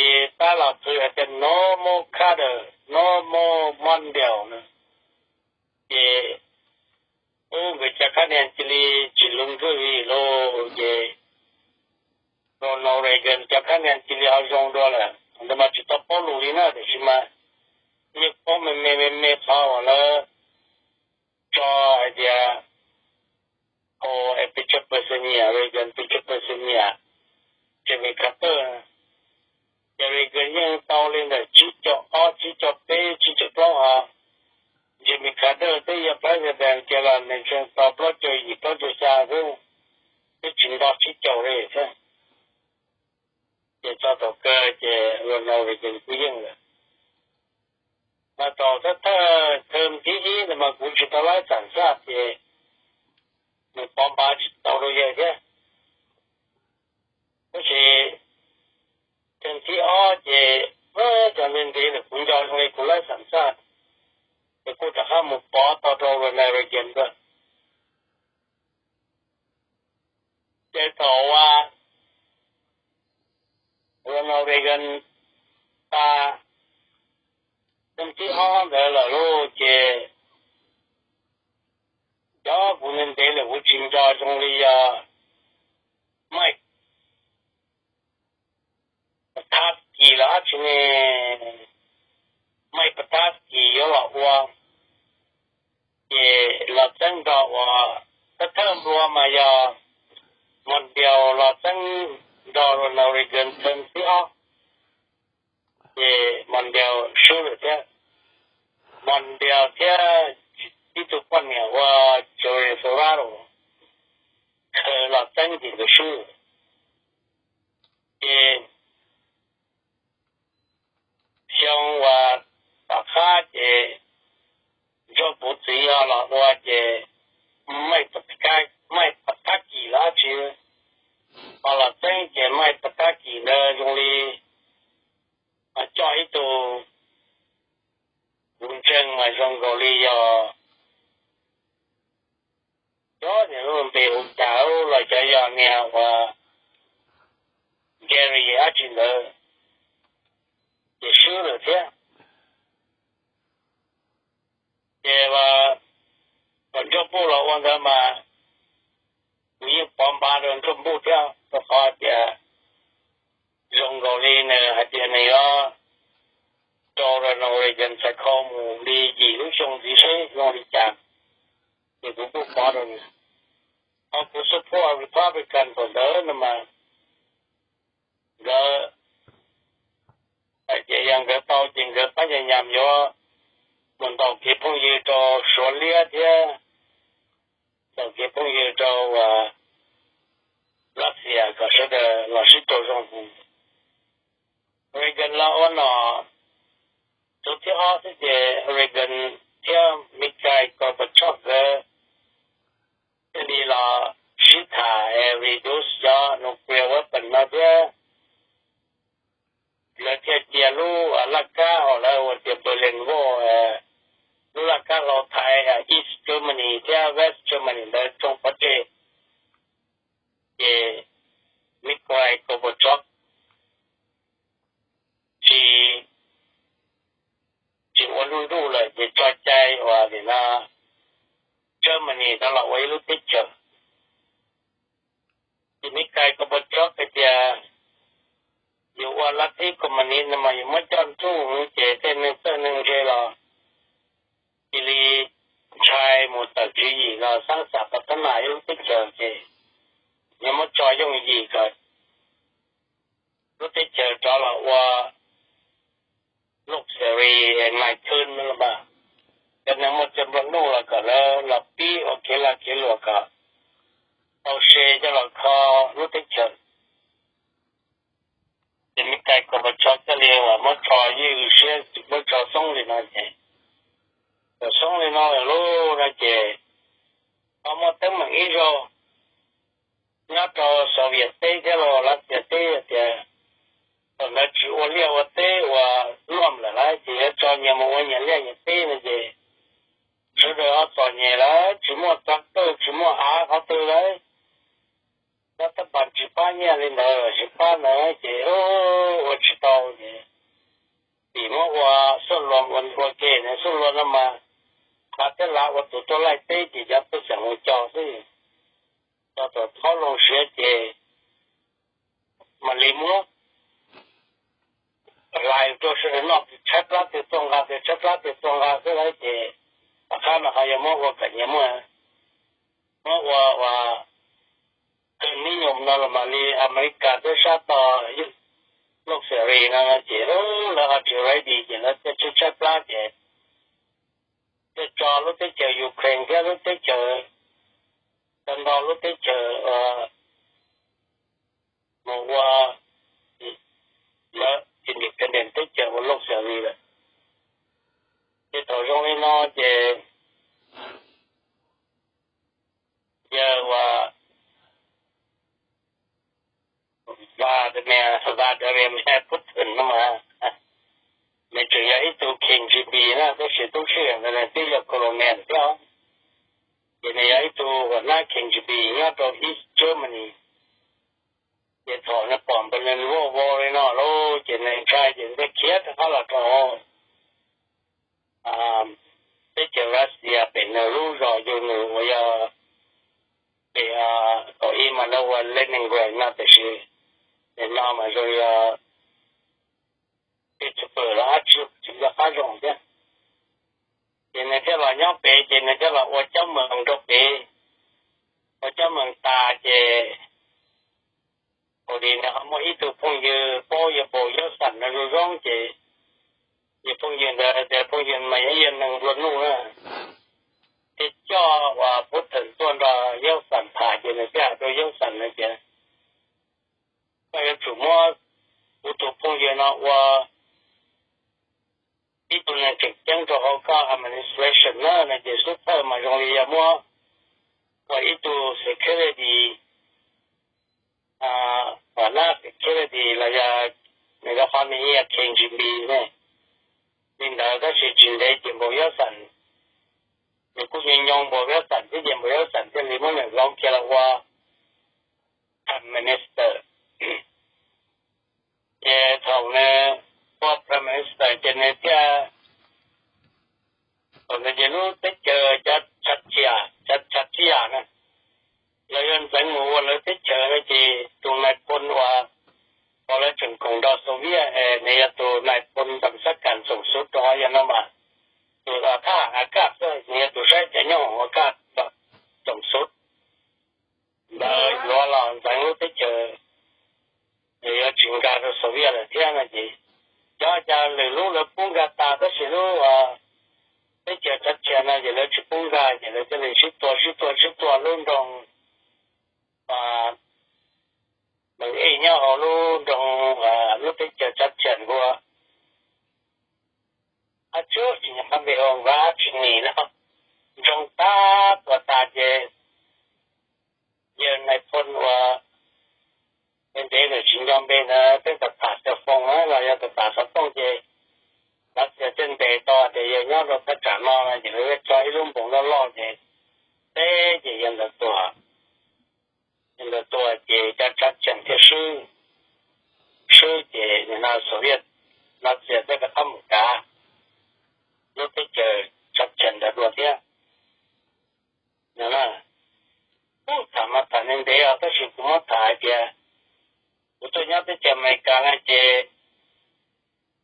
Ces pab los qw hais tias normal Carter, normal Mondale no. Ces ub, nkawd cov khab nias cia li tsis hlub nkawd li lauj. Ces Ronald Reagan cov khab nias cia li ho zoo dua lawm. Ntawd mas tsis tau paub lus li na, tiam sis mas yeej paub me me me me qhov uas lawv tso hais tias, o, es pes tsawg pawg xwb nyiam Reagan, pes tsawg pawg xwb nyiam Jimmy Carter. Ces Reagan yeej tau li ntawm tsib caug ob, tsib caug peb, tsib caug plaub os. Jimmy Carter twb yog president kiag los nws tseem tau plaub caug yim plaub caug xya xwb, twb tsis nto tsib caug li thiab. Ces txog thaum kawg ces Ronald Reagan kuj yeej lawm. Mas thaum thawj thawj term thib ib ntawd mas kuv tsis tau laib xam xaj ces nws pov npav tsis tau rau yawg thiab. Tab sis term thib ob ces cov ntev ntev lawm kuv nco zoo li kuv laib xam xaj, ces kuj rov qab mus pov tau rau Ronald Reagan lawm. Ces thaum uas Ronald Reagan tas term thib ob ntawd lawm lauj, ces cov kuv ntev ntev lawm kuv tsis nco zoo li yog Mike Petaski los dab tsi ne, Mike Petaski yuav los ua, ces los txeeb nrog uas thawj thawj nplua mas yog Mondale los txeeb nrog Ronald Reagan term thib ob, ces Mondale swb lawm thiab. Mondale thiab ib tug poj niam ua Joey Ferraro khaws los txeeb ces nkawd swb. Ces xyoo uas tom qab ces Ntsoj Puv txiv ho los ua ces Mike Petaski los dab tsi ho los txeeb ces Mike Petaski ntawd zoo li coj ib tug kuv ntseeg mas zoo nkaus li yog cov niag lub npe hu cas los cov yog niag uas Gary dab tsi ntawd, ces swb lawm thiab. Ces uas Ntsoj Puv los ua ntawd mas kuv yeej pov npav rau Ntsoj Puv thiab, rau qhov tias zoo nkaus li nws hais tias nws yuav rau Ronald Reagan txhais khau mus li yim lub xyoo ntxiv seb zoo li cas, ces kuv kuj pov rau nws. Ho kuv support Republican thaum ntawd no mas nkawd hais tias yog nkawd tau ces nkawd pab nyas nyas yuav mus ntaus kev phooj ywg rau Suav liab thiab ntaus kev phooj ywg rau Russia kom sawv daws los sib raug zoo. Reagan los ua nom tus thib ob xwb ces Reagan thiab Mikhail Gorbachev nkawd thiaj li los sib tham es reduce cov nuclear weapon no thiab lawv thiaj cia lub laj kab uas lawv hu tias Berlin Wall, lub laj kab hlau thaiv East Germany thiab West Germany ntawd tsoo pov tseg. Ces Mikhail Gorbachev tsis, tsis ua nruj nruj lawm ces tso cai uas nim no Germany no los ua ib lub teb chaws. Ces Mikhail Gorbachev hais tias yus ua lab teb communist no mas yus muab coj nruj ces tej neeg txawj neeg ntse los cia li ntshai mus tawm tswv yim los xav xam pov thab nas ib lub teb chaws ces yog muab tso yooj yim kom lub teb chaws rov los ua loj xeris nais khwb no los mas cov neeg muaj cov nplua nuj los kom lawv los pib ua kev lag kev luam kom tau se coj los kho lub teb chaws. Ces Mikhail Gorbachev thiaj li muab tso ywj siab tsis muab tso xoob li no ces, tso xoob li no lawm lauj no ces ho muaj teeb meem ib zaug nyob rau Soviet teb thiab los Lav Xias teb tias thaum ntawd tsis ua liaj ua teb ua luaj lawm lauj ces yuav tso nyias mus ua nyias liaj nyias teb no ces sawv daws ho txom nyem lawm, tsis muaj tractor tsis muaj av qhov twg lawm. Nyob tab pas tsis pab nyiaj li ntawd tsis pab ntawd ces ua tsis tau. ua ua ke ne, xub luag no mas qhav thiab lav ua tus tuaj laij teb ces cov pej xeem mus cog xwb, cog thaum thaub loo siav ces mam li muab hlais rau sawv daws noj, tus tshaib plab twg tuaj nqa, tus tshaib plab twg tuaj nqa xwb lawm ces tom qab no ho yog muab ua kom nyias muaj, muab ua ua kawg nib nyoos no los mam li Amelikas thiab sab tod yog Looj Xeris no ces lawv ho tsis ready ces lawv thiaj tshaib tshaib plab ces thiaj tso lub teb chaws Ukraine thiab lub teb chaws, tau ntau lub teb chaws mus ua lawv independent teb chaws ua Looj Xeris lawm. Ces thaum zoo li no ces yawg ua Vladimir, Vladimir Putin no mas nws tseem yog ib tug K G B na, tab sis tub sij hawm ntawd nws twb yog colonel thiab, ces nws yog ib tug uas nab K G B nyob rau East Germany. Ces thaum nws pom npawg nws vauj vau li no lauj, ces nws ntshai ces nws thiaj khiav rov qab los rau teb chaws Russia pem nws lub zos yug nws uas yog pem kaum ib mas lawv ua Leningrad no, tiam sis nim no mas zoo yog Petersburg los dab tsi tsis nco qab zoo thiab. Ces nws thiaj los nyob pem, ces nws thiaj los ua cob moos rau pem, ua cob moos tas ces ua li nws ho muaj ib tug phooj ywg paub yawg Boris Johnson no zoo zoo, ces yawg phooj ywg ntawd tias phooj ywg mas yog yawg neeg nplua nuj na, thiaj coj uas Putin tuaj nrog Johnson tham, ces nws thiaj hais rau Johnson no tias koj yuav tsum muab kuv tus phooj ywg no ua ib tug neeg tseem ceeb rau hauv koj administration na no, ces xub thawj mas zoo li yog muab ua ib tug security, uas nab security los yog nws rau qhov nws yeej yog K G B ne. Li ntawd tab sis tsis ntev ces npau Johnson, nws kuj nyob nyob npau Johnson thiab ces npau Johnson thiaj li muab nws hloov kiag los ua prime minister. Ces thaum nws ua prime minister ces nws thiaj, thaum ntawd ces lub teb chaws cov Chechnya, cov Chechnya na, lawv yuav ntxeev mus ua lawv teb chaws no ces tus nais phoo uas, uas lawv tseem koom nrog Soviet es nws yog tus nais phoo ntawm sab kas tsoom xuv rau yog no mas, tus thab ham a kaj xwb, nws yog tus saib cov nyooj hoom a kaj tsoom xuv ntawd yuav los ntxeev lub teb chaws, nws yuav tsis nkag rau Soviet lawm thiab no ces, cov cas lwm lub lawv pub nkag tas tab sis lub teb chaws Chechnya no ces lawv tsis pub nkag ces lawv thiaj li sib tua sib tua sib tua lub nroog Meej Ej nyob hauv lub nroog, lub teb chaws Chechnya ua ab tsuab tsis nyob qab npe ua Vladimir no, nroog tab tua tas ces yawg nais phoo uas ntev ntev lawm tsis nco npe ntawd peb tau tham xov tooj na los yog tau tham xov tooj ces Lav Xias thiaj ntes tau tias yawg nyob rau thaj tsam no no ces lawv thiaj tso ib lub npoos loj loj ces teb ces yawg ntawd tuag. Yawg ntawd tuag ces cov Tsav Cheem thiaj swb, swb ces nim no Soviet, Lav Xias thiaj rov qab mus kav lub teb chaws Tsav Cheem ntawd dua thiab. Ub, tham mas tham ntev ntev os tab sis kuv muab tham hais tias kuv tuaj nyob teb chaws Amelikas no ces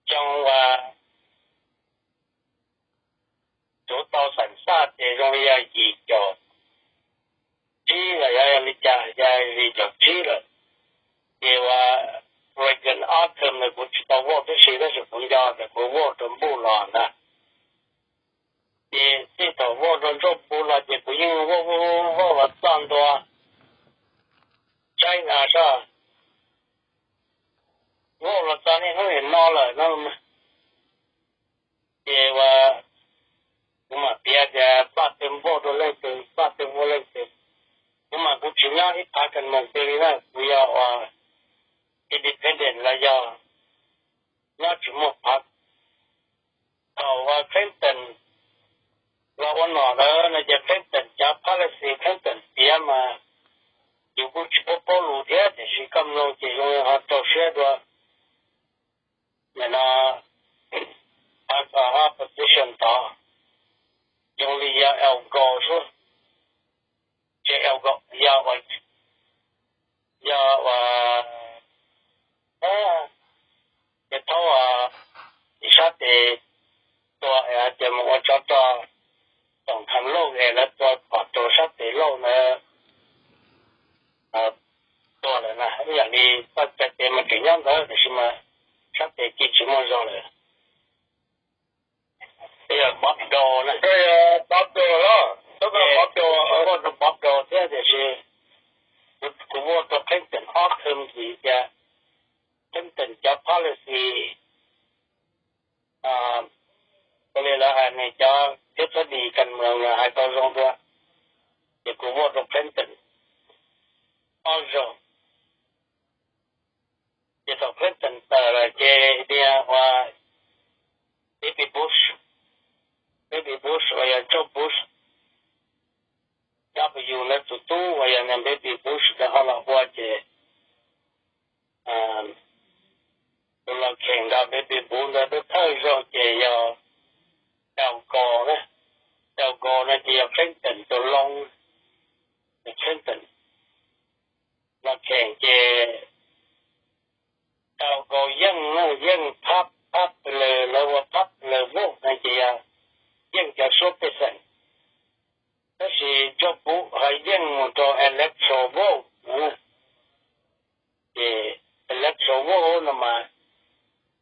xyoo uas kuv tau xeem xaj ces zoo li yog yim caum tsib los yog li cas, yog yim caum tsib lawm. Ces uas Reagan ob term ntawd kuv tsis tau vote tib si tab sis kuv nco tias kuv vote rau Bush los ntag. Ces tej thaum vote rau Bush los ces kuv yeej vote vote vote los txog ntua China soj, vote los txog niaj hnub nim no lawm no. Ces uas kuv mam piav tias paj twg vote rau leej twg, paj twg vote leej twg. Kuv mas kuv tsis nyob ib phav kas moos twg li na, kuv yog uas independent los yog nyob tsis muaj phav. Thaum uas Clinton los ua nom ntawd no ces Clinton cov policy Clinton piav mas yus kuj tsis paub paub lus thiab tiam sis koj mloog ces zoo li ho rau siab dua. Nim no ho tsis muaj zog lawm. Yog Bob Dole, Bob Dole los, Bob Dole, muaj rau Bob Dole thiab tiam sis kuv vote rau Clinton ob term vim tias Clinton cov policy, ua li lawv hais ne cov thiab txhob dis kas moos los hais tau zoo dua, ces kuv vote rau Clinton ob zaug. Ces thaum Clinton tawm lawm ces niag uas Baby Bush, Baby Bush uas yog George Bush W ntawd tus tub uas yog niag Baby Bush ntawd ho los ua ces tus los kheem nrog Baby Bush ntawd thawj zaug ces yog Al Gore na. Al Gore no ces yog Clinton tus loos, Clinton los kheem ces Al Gore yeej, yeej popular, lawv ua popular vote no ces yog yeej cov suab pej xeem. Tab sis George Bush ho yeej mus rau electoral vote no. Ces electoral vote no mas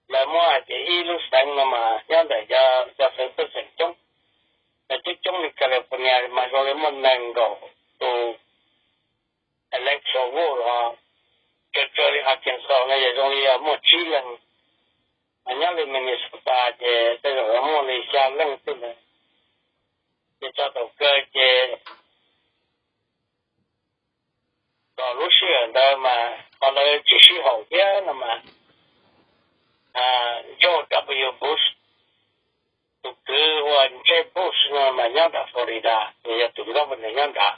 lawv muab hais tias ib lub xeev no mas nyob ntawm cov, cov xeev pej xeem coob, coob coob li California mas zoo li muaj nees nkaum tus electoral vote los, raws raws li Arkansas no yog zoo li yog muaj tsib leeg, nyob li Minnesota ces tej zaum muaj li xya leej xwb ntawd. Ces txog thaum kawg ces kom lub sij hawm ntawd mas qhov lawv tsis sib haum thiab no mas George W Bush tus kwv uas Jeb Bush no mas nyob nram Florida, nws yog tus governor nyob nrad.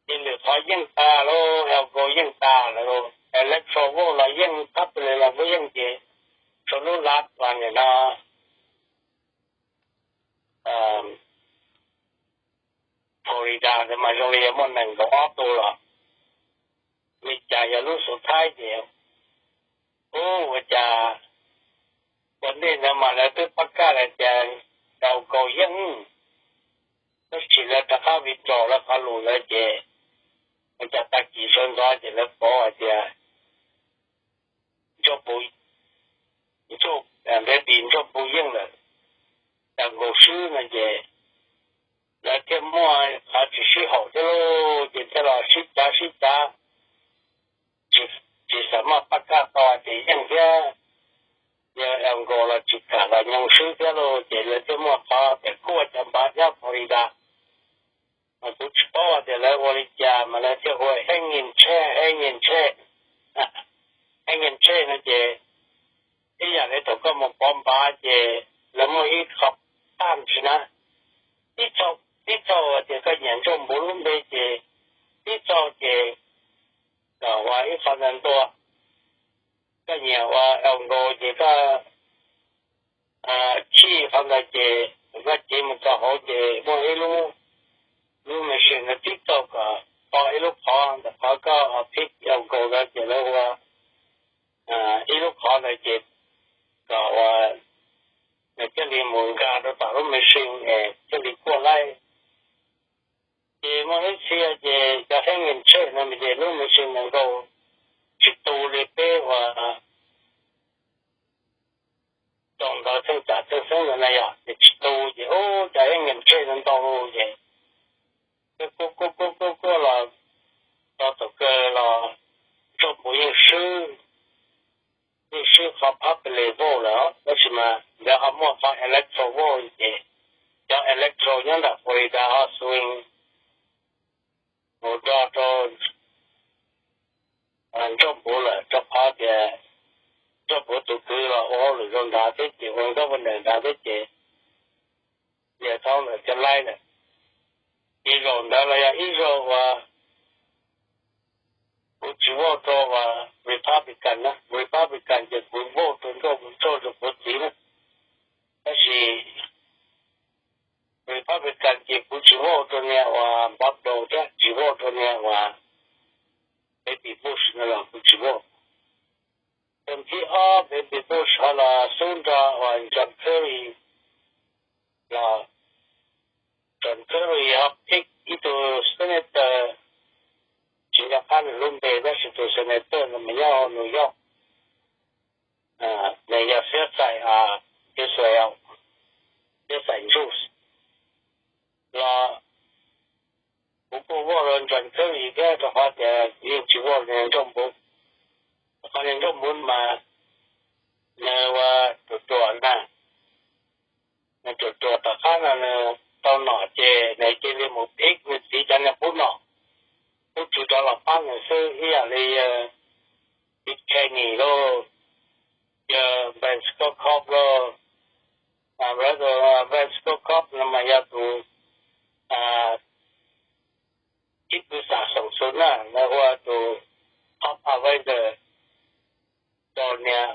Ces lwm qhov yeej tas lawm, Al Gore yeej tas lawm, electoral vote los yeej, popular los kuj yeej ces txhua lub lab uas nim no Florida ntawd mas zoo li yog muaj nees nkaum ob tug los, li cas yog lub xub thawj ces, ub, ua cas ua ntej ntawd mas lawv twb pab kaj lawm tias Al Gore yeej, tab sis lawv rov qab withdraw lawv qhov lus ntawd ces ua cas tag kis sawv ntxov ces lawv pom hais tias George Bush, George, Baby George Bush yeej lawm, Al Gore swb no ces lawv thiaj muaj qhov tsis sib haum thiab lauj, ces thiaj los sib cav sib cav, tsis, tsis xav muaj pab kaj tau ces yeej thiab, yog Al Gore los tsis kam los nyoo swb thiab lauj, ces lawv thiaj muaj qhov tias kuaj cov npav nyob Florida. Mas kuv tsis paub tias lawv ua li cas mas lawv thiaj hu hanging chance, hanging chance, hanging chance no ces ib yam li thaum koj mus pov npav ces lawv muaj ib qho paj ntsis na, tib txaug, tib txaug tias koj nyiam George Bush lub npe ces tib txaug ces kom ua ib qho ntawd ntua, koj nyiam ua Al Gore ces koj khij qhov ntawd ces koj cev mus txog hauv ces muaj ib lub, lub machine ntawd tib txaug kom pov ib lub qhov ntawm qhov koj pick Al Gore ntawd ces lawv ua ib lub qhov ntawd ces kom ua, nws thiaj li mus nkag rau tom lub machine es thiaj li kuaj laib. Ces muaj ib txhia ces cov hanging chance no ces lub machine ntawd nkaus tsis tu li peb uas tau ntawd theej tsam theej xeeb ntawd na yom, ces tsis tu ces ub cov hanging chance no ntau ces kuaj kuaj kuaj kuaj kuaj los txog thaum kawg los George Bush yeej swb, yeej swb qhov popular vote lawm, tab sis mas lawv ho muaj qhov electoral vote ces cov electoral nyob nram Florida ho swing mus do rau George Bush lawm, rau qhov tias George Bush tus kwv los ua hauj lwm rau nrad thiab ces ua governor nrad thiab ces, ces thaum ntawd cov laib lawm. Ces zaum ntawd los yog ib zaug uas kuv tsis vote rau uas Republican na, Republican ces kuv vote rau George, George Bush txiv na. Tab sis Republican ces kuv tsis vote rau niag uas Bob Dole thiab tsis vote rau niag uas Baby Bush no los kuv tsis vote. Term thib ob Baby Bush ho los xub nrog uas John Kerry los, John Kerry ho pick ib tug senator, tsis nco qab nws lub npe tab sis tus senator no mas nyob New York. nws yog siab xais Israel, siab xais Jews los kuv kuj vote rau John Kerry thiab, rau qhov tias kuv yeej tsis vote rau niag Ntsauj Npuv. Rau qhov niag Ntsauj Npuv mas nws ua ruam ruam na, nws ruam ruam tom qab no nws tau nom ces nws cia li mus pick nws txiv cov niag qub nom, qub tsuv rov los pab nws xwb, ib yam li Dick Cheney lauj, yog Vance Scott Cobb lauj. Vance Scott Cobb no mas yog tus ib tug xam xoom xwb na, nws ua tus top advisor rau niag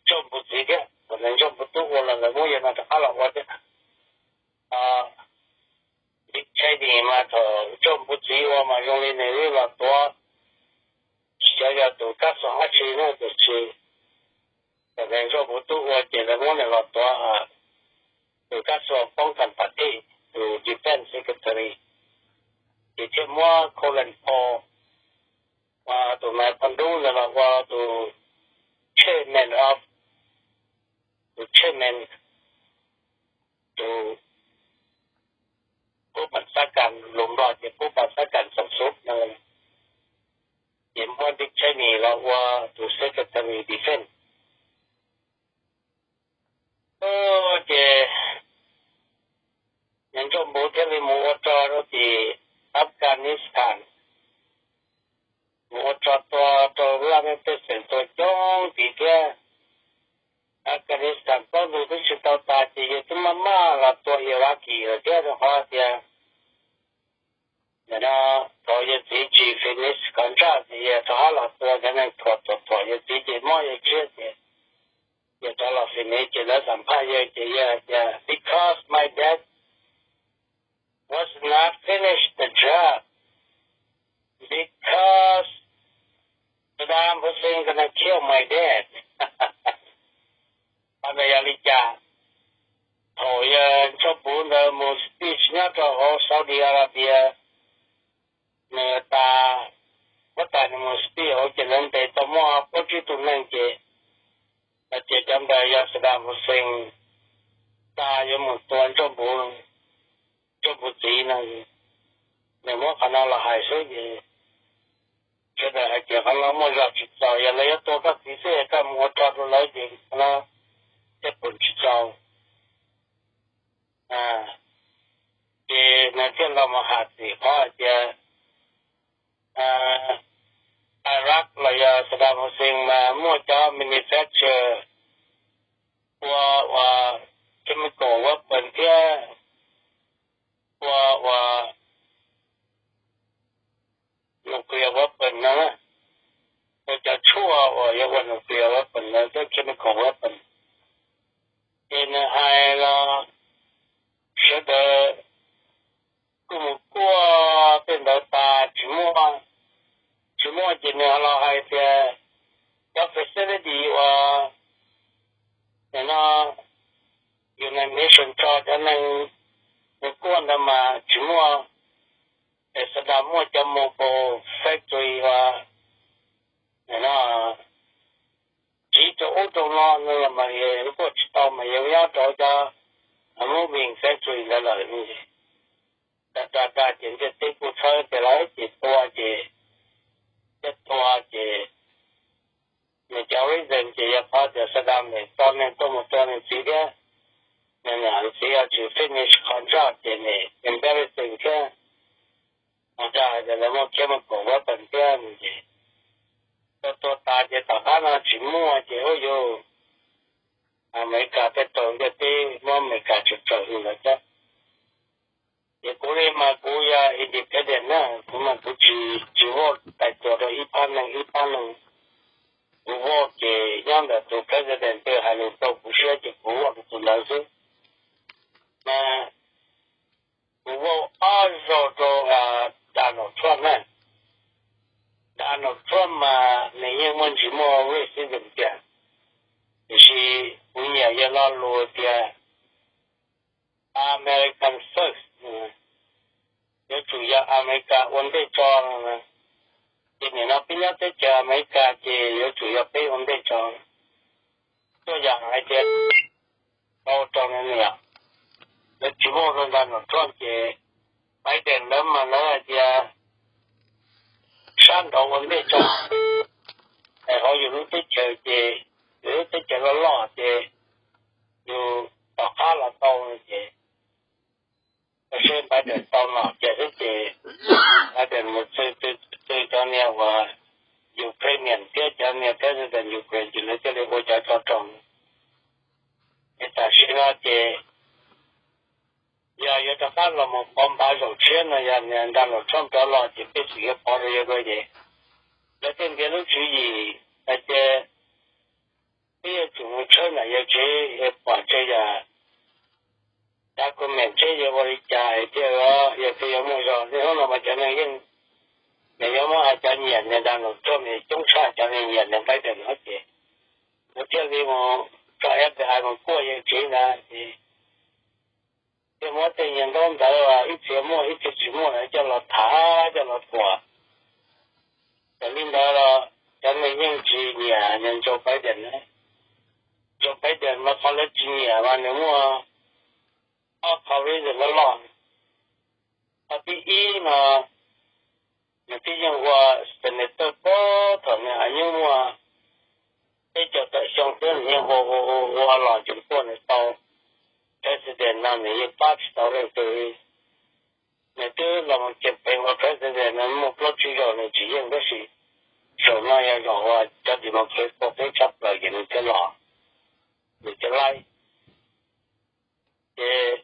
Ntsauj Npuv txiv thiab, thaum nws Ntsauj Npuv tub ua los lawv muab yawg no rov qab los ua thiab. Dick Cheney mas thaum Ntsauj Npuv txiv ua mas zoo li nws los tuav, tsis xyov yog tus kab xo dab tsi na, tiam sis thaum nws Ntsauj Npuv tub ua ces lawv muab nws los tuav tus kab xo poob kas pas tij, tus defense secretary, ces thiaj muab Colin Powell, tus nais phoo dub ntawd los ua tus chairman of, tus chairman, tus pub pas xab kas, lus Nplog ces pub pas xab kas xoom xub no, ces muab Dick Cheney los ua tus secretary defense. Ces niag Ntsauj Npuv thiaj li mus ua rog rau tim Afghanistan, mus ua rog tua rau laj mej pej xeem tua coob tid thiab. Afghanistan plaub ntug twb tsis tau tas ces yawg twb maj maj los tua Iraqi lawm thiab, rau qhov tias nim no thaum yawg txiv tsis finish contract ces yawg rov qab los tua cov neeg thuam thuam thuam yawg txiv ces mob yawg tshiab ces yawg rov los finish ces lawv xam phaj yawg ces yawg hais tias because my dad was not finish the job, because Saddam Hussein gonna kill my dad. Qhov ntawd yog li cas? Thaum yawg Ntsauj Npuv ntawd mus speech nyob rau hauv Saudi Arabia, nws tas, huab tais nws mus speech hauv ces lawv ntes tau muaj plaub tsib tug neeg ces lawv tias cov ntawd yog Saddam Hussein xa yuav mus tua Ntsauj Npuv, Ntsauj Npuv txiv no. Nws muab qhov no los hais xwb ces sawv daws hais tias qhov no muaj zog tsis txaus, yog lawv yuav tua koj txiv xwb koj mus ua rog rau lawv ces qhov no tej pum tsis txaus. Ces nws thiaj los mus hais txim qhov hais tias Iraq los yog Saddam Hussein mas muaj cov manufacture ua, ua chemical weapon thiab ua, ua nuclear weapon no, ua cov tshuaj uas yuav ua nuclear weapon no thiab chemical weapon. Ces nws hais los sawv daws kuj mus kuaj tej ntawd tas tsis muaj, tsis muaj ces nws los hais tias cov facility uas nim no United Nations tso cov neeg mus kuaj ntawd mas tsis muaj, es Saddam muaj cov mobile factory uas nim no tsiv rau ub rau no no los mas kuaj tsis tau mas yog nyob rau cov moving factory ntawd lawm. Tag tag tag ces ntiaj teb kuj txhawb tias lawv ces tua ces, thiab tua ces nws cov reason ces yog qhov tias Saddam nim tso neeg tuaj mus tua nws txiv thiab nws niam nws txiv yog tsis finish contract ces nim embarrassing thiab. Ua cas hais tias lawv muaj chemical weapon thiab no ces tua tua tas ces tom qab no tsis muaj ces ua yus Amelikas tej tau ntiaj teb muab Amelikas tsum tsawm li lawm thiab. Ces kuv li mas kuv yog independent na, kuv mas kuv tsis, tsis vote tais tua rau ib phab neeg ib phab neeg. Kuv vote ces nyob ntawm tus president twg hais lus tau kuv siab ces kuv vote rau tus ntawd xwb. Mas kuv vote ob zaug rau Donald Trump na. Donald Trump mas nws yeej muaj ntsis muaj racism tiag, tiam sis kuv nyiam yawg lo lus tias American first, yuav tsum yog Amelikas ua ntej tso no. Ces nim no peb nyob teb chaws Amelikas ces yuav tsum yog peb ua ntej tso. Tuaj yam hais tias tau rau no niam, lawv tsis muaj rau nram los Trump ces Biden lawv mas lawv hais tias sab nraud ua ntej tso, es hauv yus lub teb chaws ces yus lub teb chaws loj loj ces yus tom qab los tau no ces seb Biden tau nom ces xwb ces Biden mus txw cov niag uas Ukrainian thiab cov niag president Ukraine ces lawv thiaj li ua cov tso rau. Es tam sim no ces yog yuav rov qab los mus pov npav zaum tshiab no yog nram los Trump rov los ces peb tseem yuav pov rau yawg dua ces lawv thiaj ntiav lub tswv yim hais tias peb yuav tsum mus tshawb nram yawg tsev pom tseg yam document seb yawg ua li cas thiaj yog peb yuav muaj zog. Niaj hnub no mas cov neeg yeej, nws yuav muab hais cov nyiam nws Donald Trump coob tshaj cov neeg nyiam nws Biden no ces kuv thiaj li mus tso F B I mus kuaj yawg tsev ntawd ces thiaj muab tej niag ntaub ntawv ib txhia muaj ib txhia tsis muaj coj los tham coj los thuam. Txawm li ntawd los cov neeg yeej tsis nyiam nws Joe Biden. Joe Biden mas qhov lawv tsis nyiam mas nws muaj ob qho reason loj loj. Qhov thib ib no nws twb yeej ua senator puag thaum nws nyuam qhuav muaj peb caug tawm xyoo xwb, nws yeej ua ua ua los tseem tuaj nws tau president no nws yeej pab tsis tau leej twg li. Nws twb los mus campaign ua president no muaj plaub tsib zaug nws tsis yeej tab sis zaum no yog zaum uas cov Democrat tua peb tshaj plaws ces nws thiaj los, nws thiaj laib. Ces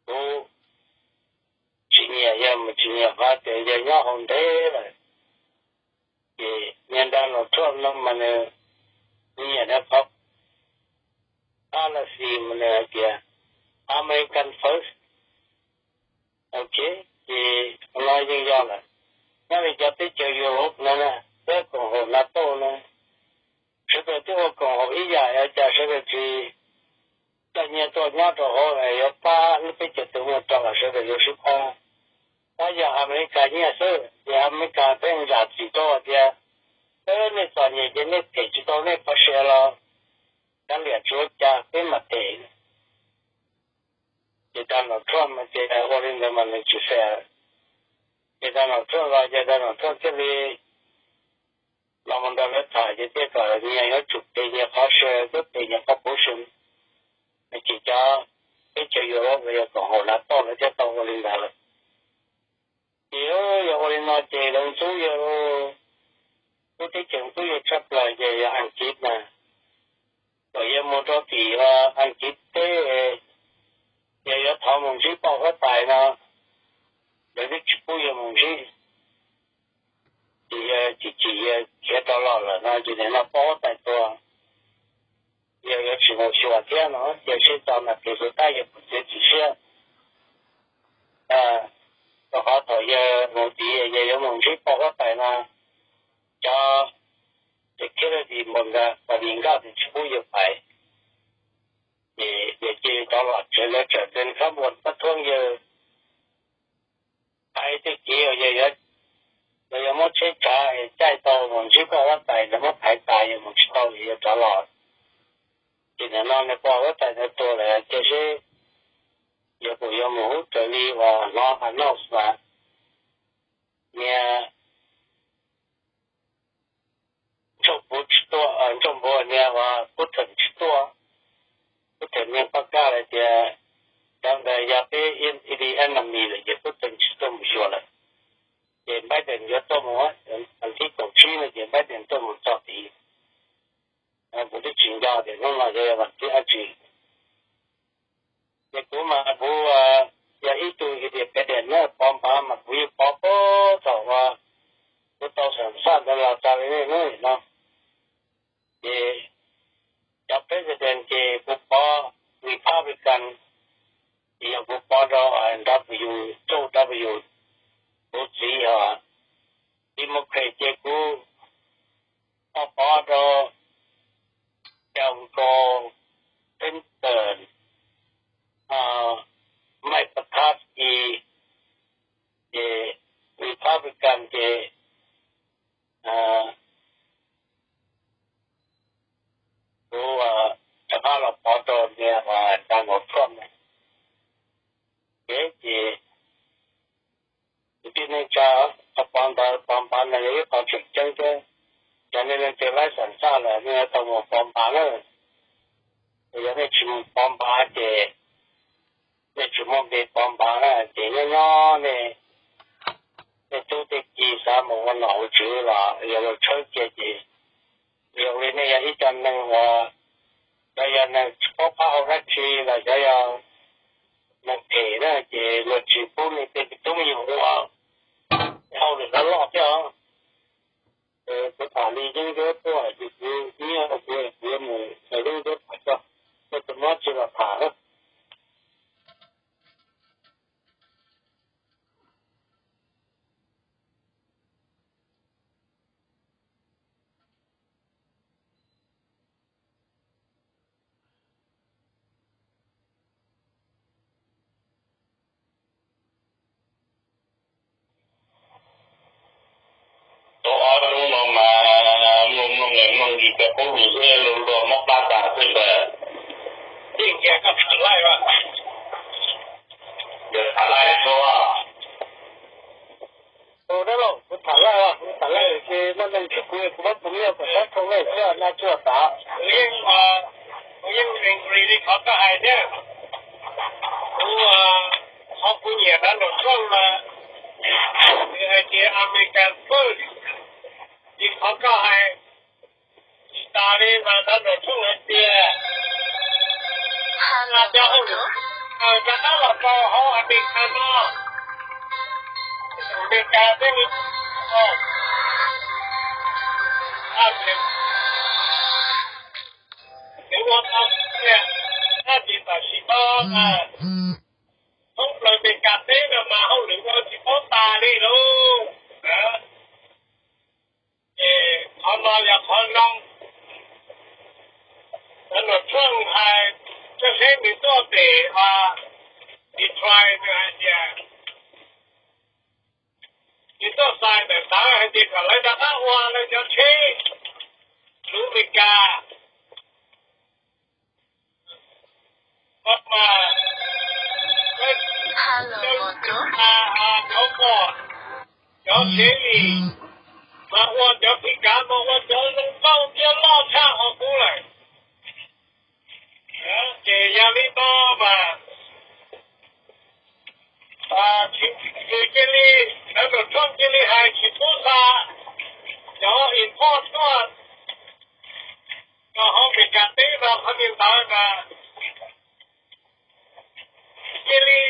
kuv tsis nyiam yog mus tsis nyiam qhov tias yog nyob hauv ntev lawm. Ces niag Donald Trump no mas nws nyiam nws qhov policy mas nws hais tias American first. Ok, ces no yeej yog lawm. Nyob li cov teb chaws Europe no na, peb koom haum NATO no, sawv daws twb ua koom haum ib yam, ua cas sawv daws tsis coj nyiaj tuaj nyob rau hauv yuav pab lub peb caug tus muaj rau los sawv daws yuav sib pab. Tab yog Amelikas nyiaj xwb ces Amelikas pheej zam txim rau hais tias, nej txom nyem ces nej them tsis tau nej qhov sia los kav liam tsis ua cas peb mam them. Ces Donald Trump ces ua li ntawd mas nws tsis fair. Ces Donald Trump los ces Donald Trump thiaj li los mus nrog lawv tham ces thiaj kom nyias yuav tsum them nyias qhov sia thiab them nyias qhov position. Ces cov teb chaws Europe los yog koom haum NATO lawv thiaj tau ua li ntawd. Ces yog ua li no ces lawv ntxub yawg, lub teb chaws ntxub yawg tshaj plaws ces yog Askiv na. Kom yawg mus rau tim Askiv teb, yawg yuav thov mus ntsib poj huab tais no, lawv twb tsis pub yawg mus ntsib. Ces yawg chim chim yawg khiav rov los lawm no ces nim no poj huab tais tuag, yawg yuav tsis mus xyuas thiab no ces sib txo mas kev xwb tab yawg kuj txiav txim siab. Rau qhov thaum yawg mus tid yawg yuav mus ntsib poj huab tais no, cov security npaum nkaus pas nis nkaj tes tsis pub yawg pais. Ces yawg cia li rov los tsev, lawv txawm txeev khab npua pab thuab yawg thaiv tej kev uas yawg, yawg yuav muab tsheb tsav es caij tau mus ntsib poj huab tais, lawv muab thaiv tas yawg mus tsis tau ces yawg rov los. Ces nim no nws poj huab tais ntawd tuag lawm ces seb yawg puas yuav mus ub raws li uas hnov announce mas niag Ntsoj Puv tsis tuaj, Ntsoj Puv niag uas Putin tsis tuaj. Putin niag poj kaj lawm tias cov ntawd yog peb enemy lawm ces Putin tsis tuaj mus xyuas lawm. Ces Biden yuav tuaj mus, thib kaum tsib no ces Biden tuaj mus txog tid. Kuv twb tsis nco tias hnub no yog vas thib dab tsi. Ces kuv mas kuv yog ib tug independent na, pov npav mas kuv yeej pov puag thaum uas kuv tau xam xaj ntawd los txog li niaj hnub no. Ces cov president ces kuv pov Republican, ces yog kuv pov rau W, George W, kuv txiv os. Democrat ces kuv pov rau Bill Clinton, Mike McCarthy, ces Republican tag lawm nej yuav tau mus pov npav na. Yog nej tsis mus pov npav ces nej tsis muaj npe pov npav na ces nyob nyob nej, nej tub tej ci xav mus ua nom ua tswv los yog luag tshawb cia ces zoo li nej yog ib co neeg uas cov yog neeg tsis paub qab hau dab tsi los cov yog neeg phem na ces luag tsis pub nej tej tub me nyuam ua hauj lwm loj loj thiab os. Kuv tham li yeeb ncuab tuaj ces kuv nyiaj kuv kuv mus xaws yeeb ncuab tham tso, nej tus mob tsis los tham. Tau ob hnub no mas mloog mloog mloog mloog tsis tau qub lus xwb, luag luag mob plab tas xwb ntag. Yeej tias koj tham laij as, tham laij xwb. Tus dab laug, kuv tham laij os, kuv tham laij ces nej leej tsis kuv, kuv muab tus nyiaj kom sab thoob lej thiab naj tsuag tav. Kuv yeej, kuv yeej agree li qhov koj hais thiab. Kuv, qhov kuv nyiam Donald Trump mas nws hais tias America first, li qhov koj hais. Tsis tas li mas Donald Trump hais tias cov hauj lwm rov qab los rau hauv Amelikas no, Amelikas thiaj li, thiaj li ua tau tiag. Tab sis tam sim no mas thoob plaws Amelikas teb no mas hauj lwm ua tsis paub tas li lauj. Ces qhov no yog qhov zoo. Donald Trump hais, txoj seb nws tuaj pem Detroit nws hais tias, nws tuaj xais ntawm ntawd hais tias kom lawv rov qab ua lawv cov tsheb luv Amelikas. Cov pom, cov Chevy, mas ua cov Amelikas mas ua cov zoo nkauj thiab loj tshaj qhov qub lawm. Ces yog li no mas nws cia li, Donald Trump cia li hais tsis pub xa cov import tuaj rau hauv Amelikas teb no, qhov niag ntawd mas cia li,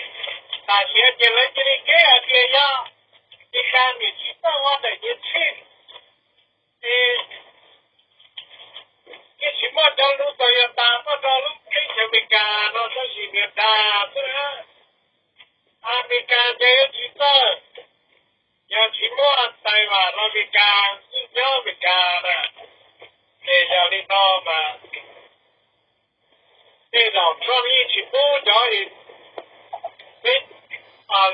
tam sim no ces lawv cia li keb hais tias yog Amelikas nws tsis txawj ua ntawm nyias tsheb, es yeej tsis muaj cov lub Toyota tuaj rau lub teb chaws Amelikas no tab sis nws dag xwb. Amelikas ces tsis txawj, yog tsis muaj tais vam los Amelikas xwb nyob Amelikas na. Ces yog li no mas tej zaum Trump yeej tsis pub cov, peb,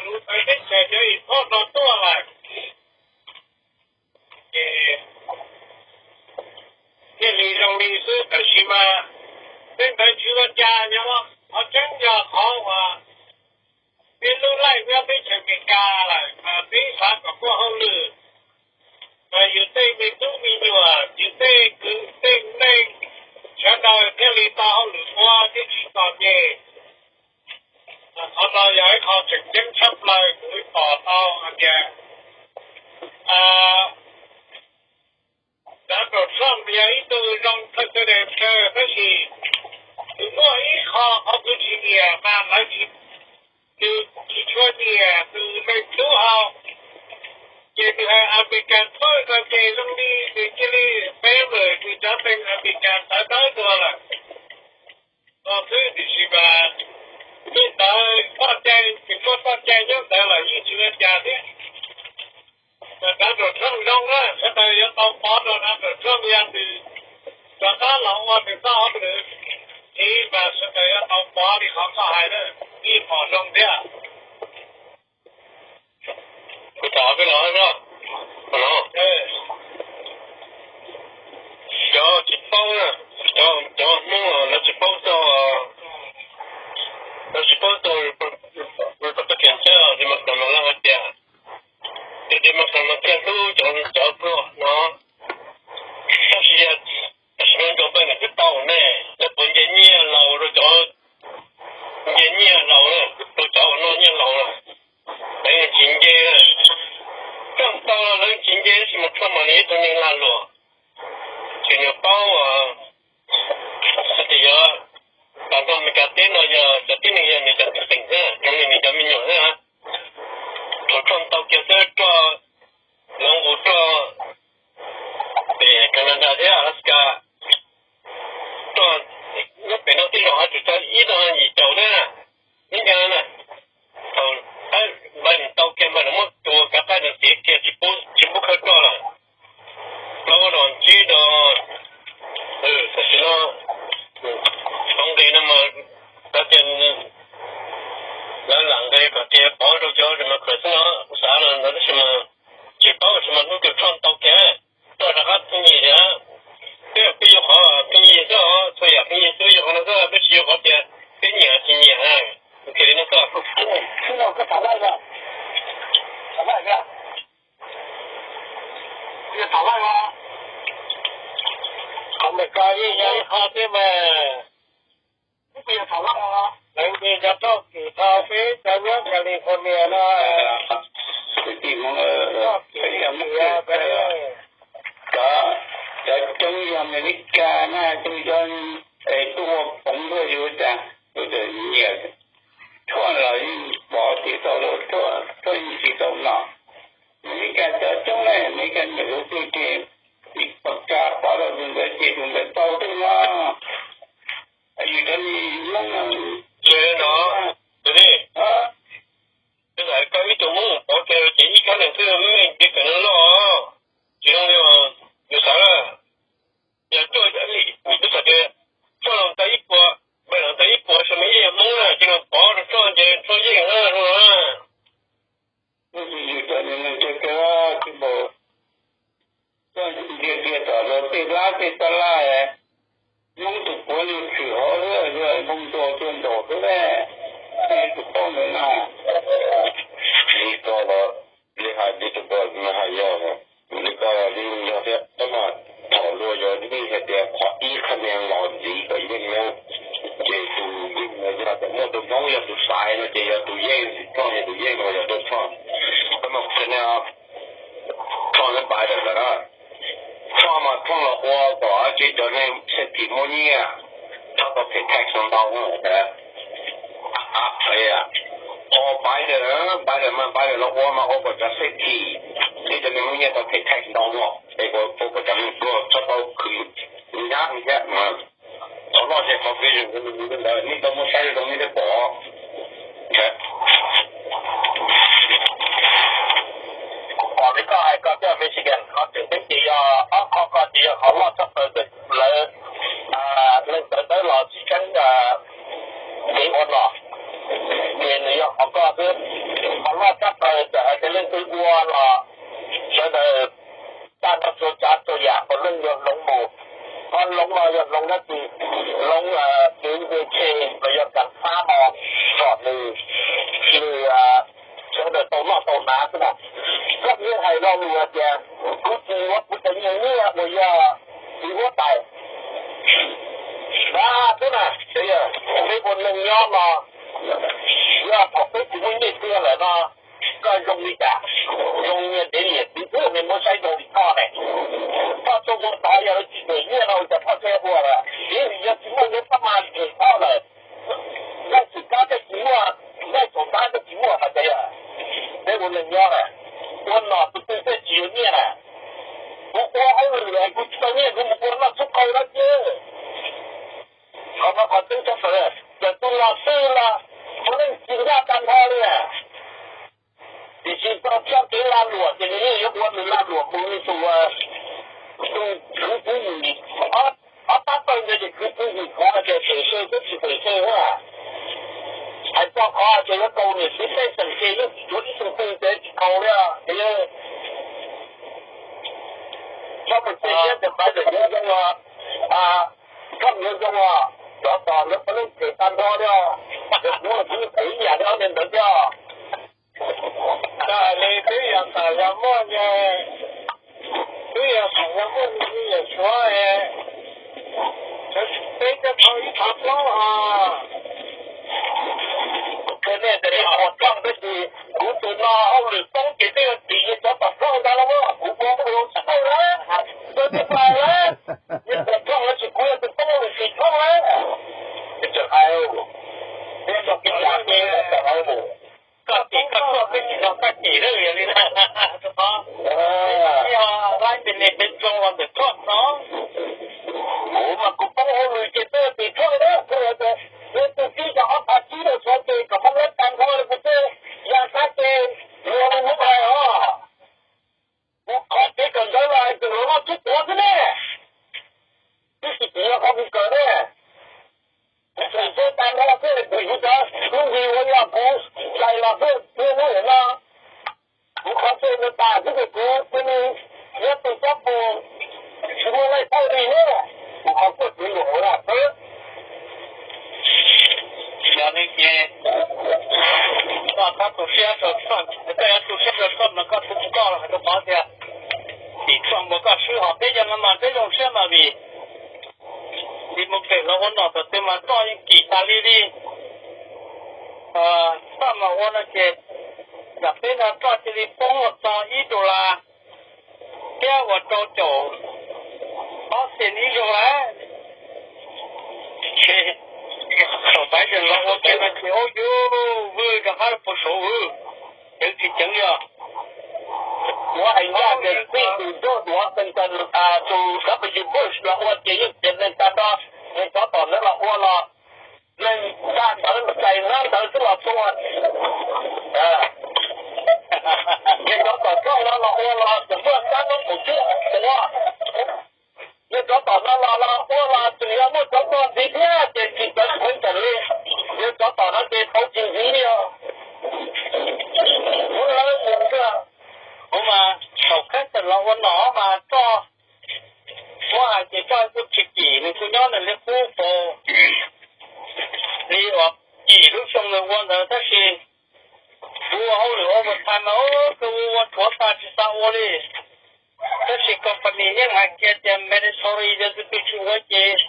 luv teb chaws cov import no tuaj lawm. Ces thiaj li zoo li xwb, tab sis mas tej ntawd tsis ua cas, yog qhov tseeb yog qhov uas peb lub laij nyob teb chaws Amelikas lawm mas peb xav kom muaj hauj lwm, mas yus tej me tub me nyuam, yus tej kwv tej neej, sawv daws thiaj li tau hauj lwm ua thiab tsis txom nyem. Qhov no yog ib qho tseem ceeb tshaj plaws kuv pom tau hais tias Donald Trump yog ib tug zoo president kawg tab sis nws muaj ib qho qhov kuv tsis nyiam mas lawv tsis, nws tsis tshua nyiam tus neeg tub hau, ces nws hais Amelikas first no ces zoo li nws cia li favor nws cov neeg Amelikas sawv daws dua lawm. Tau xwb tiam sis mas tub ntawd txoj cai, tsis muaj txoj cai nyob ntawd los yeej tsis ua cas thiab. Mas Donald Trump zoo na, sawv daws yuav tau pov rau Donald Trump yog nws rov qab los ua nws txoj hauj lwm ntxiv mas sawv daws yuav tau pov li qhov koj hais na, yeej pom zoo thiab. Kuv tham peb los no, cov tsis paub, cov Hmoob lawv tsis paub txog, lawv tsis paub txog Republican thiab Democrat no lawv hais tias, ces Democrat no thiaj hlub cov, cov pluag no, tab sis yog paub hais tias yog tas nrho Amelikas teb no yog cov tib neeg yog nws cov tib xeem xwb, nws cov me nyuam xwb. Thaum Trump tau kiag xwb roj, lawv nqus roj pem Canada thiab Alaska, roj nyob pem no tib zoo, tsuas tso ib tug yim caum xwb na. Ib ncaug na, thaum Biden tau kiag mas nws muab tua kav qaij nws txiav kiag tsis pub khawb roj lawm. Plaub rau ntsib rau, tam sim no tau nqe no mas, koj tias lawv lam nqe kom tias pov rau cov Democrat xwb no, kuv xav los ntawd tab sis mas tsis paub tab sis mas hnub twg Trump tau kiag, Trump rov qab pheej nyiam thiab. Peb peb yuav qhov pheej nyiam xwb os, txhua yam pheej nyiam xwb, yuav qhov no xwb, peb tsis yuav qhov tias peb nyiam tsis nyiam. Ok li no xwb. Amelikas yeej yog ib qho thiab mas. Lawv nce cov roj kws tau peb cov nyob California no. Kwv tij Hmoob, cov coob yog Amelikas na, coob yog es tuaj ua poov ntuj yus cas, nyiam tshuaj los yeej pov tsis tau, tshuaj yeej tsis tau no. Amelikas cov coob na, Amelikas nyiam lub twg ces tsis pom cas, pov rau tus ntawd ces tus ntawd tau xwb no. Yus cov Hmoob no, ces no, ces li, koj ib tug Hmoob pov kiag ces ib kab leeg twb meej ces kawm no loj. Tsis zoo li yus xav na. Yog tuaj li, yus twb xav tias tuaj los tau ib puas, Biden los tau ib puas, tsis mas ib yam Hmoob na ces los pov rau Trump ces Trump yeej na, zoo na. Yus cov neeg tiag tiag, tsis npaum, koj ntsia kiag tom tej lab tej tab laj, Hmoob tus puav leej tshwm hauv xwb, yog Hmoob nrog tuaj ntaus xwb, nej tus paub ntawd na. Li ko los li hais li tus ko nws hais yog, li ko li yog thiab tab mas thaum luag yog yeej hais tias qhov ib qhab niag los ntxiv kom yeej na, ces tus yeej no yog tias muaj tus Hmoob yog tus xaiv no ces yog tus yeej, Trump yog tus yeej no yog Donald Trump. Tab mas qhov no Trump thiab Biden lawm na. Trump mas Trump los ua kom tsis cov neeg xej phim muaj nyiaj, txhob tau pay tax ntau ntau. Ho Biden, Biden mas Biden los ua mas ua kom cov xej phim thiab cov neeg muaj nyiaj tau pay tax ntau ntau, es ua kom cov neeg pluag txhob tau khwv nyab thiab. Qhov loj ces qhov vision ntawd nej tau muaj saib zoo nej thiaj pom. Qhov li koj hais koj thiab Michigan qhov tseem ceeb ces yog ob qho ko ces yog qhov loj tshaj plaws ntawm lawv, leej txawv tawb los tsis tseeb kev ua no, ces nws yog qhov ko xwb. Qhov loj tshaj plaws txawm hais tias leej twg ua los sawv daws tag nrho txhua tsav txhua yam puav leej yuav hloov mus. Qhov hloov no yog hloov dab tsi? Hloov kev nce tshe los yog kam fab no kom nws, nws sawv daws tau noj tau hnav xwb na. Koj yeej hais lo lus hais tias kuv tsis yuav kuv cov nyiaj nyiaj uas yog txiv huab tais. Dab xwb na, peb ua neeg nyob no, yog thaum peb tsis muaj nyiaj txiag lawm no, koj zoo li cas? Zoo nyias dev liam txiv ub, nej muab saib zoo li koj ne. Koj tuaj ua tod yog lawv tsis pem nyiaj no ua cas koj thiaj ua lawm? Vim yog tsis muaj lub pab mas phem koj lawm. Zaij txim kab thiaj tsis muaj, zaij txim kab thiaj tsis muaj hais tias yog peb ua neeg nyob na, ua nom tus twg thiaj tsis yuav nyiaj na. Kuv ua hauj lwm kuv tsis tau nyiaj kuv mus ua noj txhub qau dab tsi? Qhov no qhov tseeb tshaj plaws, yog tus nom twg los puav leej tsis ncaj tag nrho li. Tiam sis txoj kev lag luam ces nws yeej yuav ua nws lag luam mus li tus, tus khwv pub yim, ob pab pawg ntawd ces khwv pub yim kuv hais tias pem se twb tsis pem se na. Hais txog qhov tias yuav kaus niam txiv pej xeem ces yeej tsis yuav ib tug twg ces tsis kaus li os. Txhob mus cia siab tias Biden yuav zoo os, Trump yuav zoo os, cov tom ntawd puav leej phem tag nrho li os. Yog kuv los kuv yeej phem ib yam li ob niag ntawd thiab. Koj hais li twb yog xam yog muaj, twb yog xam yog muaj li yawm Suav, peb cov thaum ib qhov plaub os. Ces nej tias ib qhov plaub tab sis kuv tus no hauj lwm poob ces twb yog tim cov tom plaub ntag los mas kuv ua hauj lwm tsis tau lawm, koj twb pais lawm, yeej tau Tsis yog qhov kuv kawm ne, kuv tseem txawj tas no xwb, kuv cov lub npe ua yog kuv txais los xwb, niaj hnub no kuv qhov txawj no tas xwb ces kuv cia li nyob tus tsob pus tsis muaj leej txhawj li na, kuv qhov txawj kuv luam ua xwb. Yog li ces koj tu siab rau Trump, koj yuav tu siab rau Trump mas koj tu koj los hais rau pov tias tim Trump uas koj swb ho peb cov no mas peb zoo siab mas vim Democrat los ua nom tom twg mas roj yeej kim tas li li. Koj mas ua no ces yam peb no roj cia li poob los txog ib dollar thiab uas rau caum ob cent ib zaug lawm. Thaum Biden los ua kiag no ces ub yug vwj rov qab los puag saud vwj, ceev tsis ceev li os. Muab hais ncaj ces txij tus George Washington, tus W. Bush los ua ces yeej tias neeg tag nrho, neeg tsov tom ntawd los ua los, neeg tag ntawd txais hnab ntawd xwb los tua. Neeg tsov tom Trump no los ua los tseem muaj sab hnub kaum cuaj tua. Neeg tsov tom no los los ua los tseem yog muaj tsov tuag ntxiv thiab ces tsis txawv Clinton li. Neeg tsov tom no ces tau tsis ntxiv li os. Kuv lawv mus xwb. Kuv mas thaum Clinton los ua nom mas roj, muab hais ces roj kuj tsis kim, nws kuj nyob nws li qub pus li uas kim lub xyoo nws ua ntawd tab sis kuv ua hauj lwm overtime mas kawg ua ua tshuav tag tsis xav ua li. Tab sis company yeej hais kiag tias mandatory yog tus twg tsis ua ces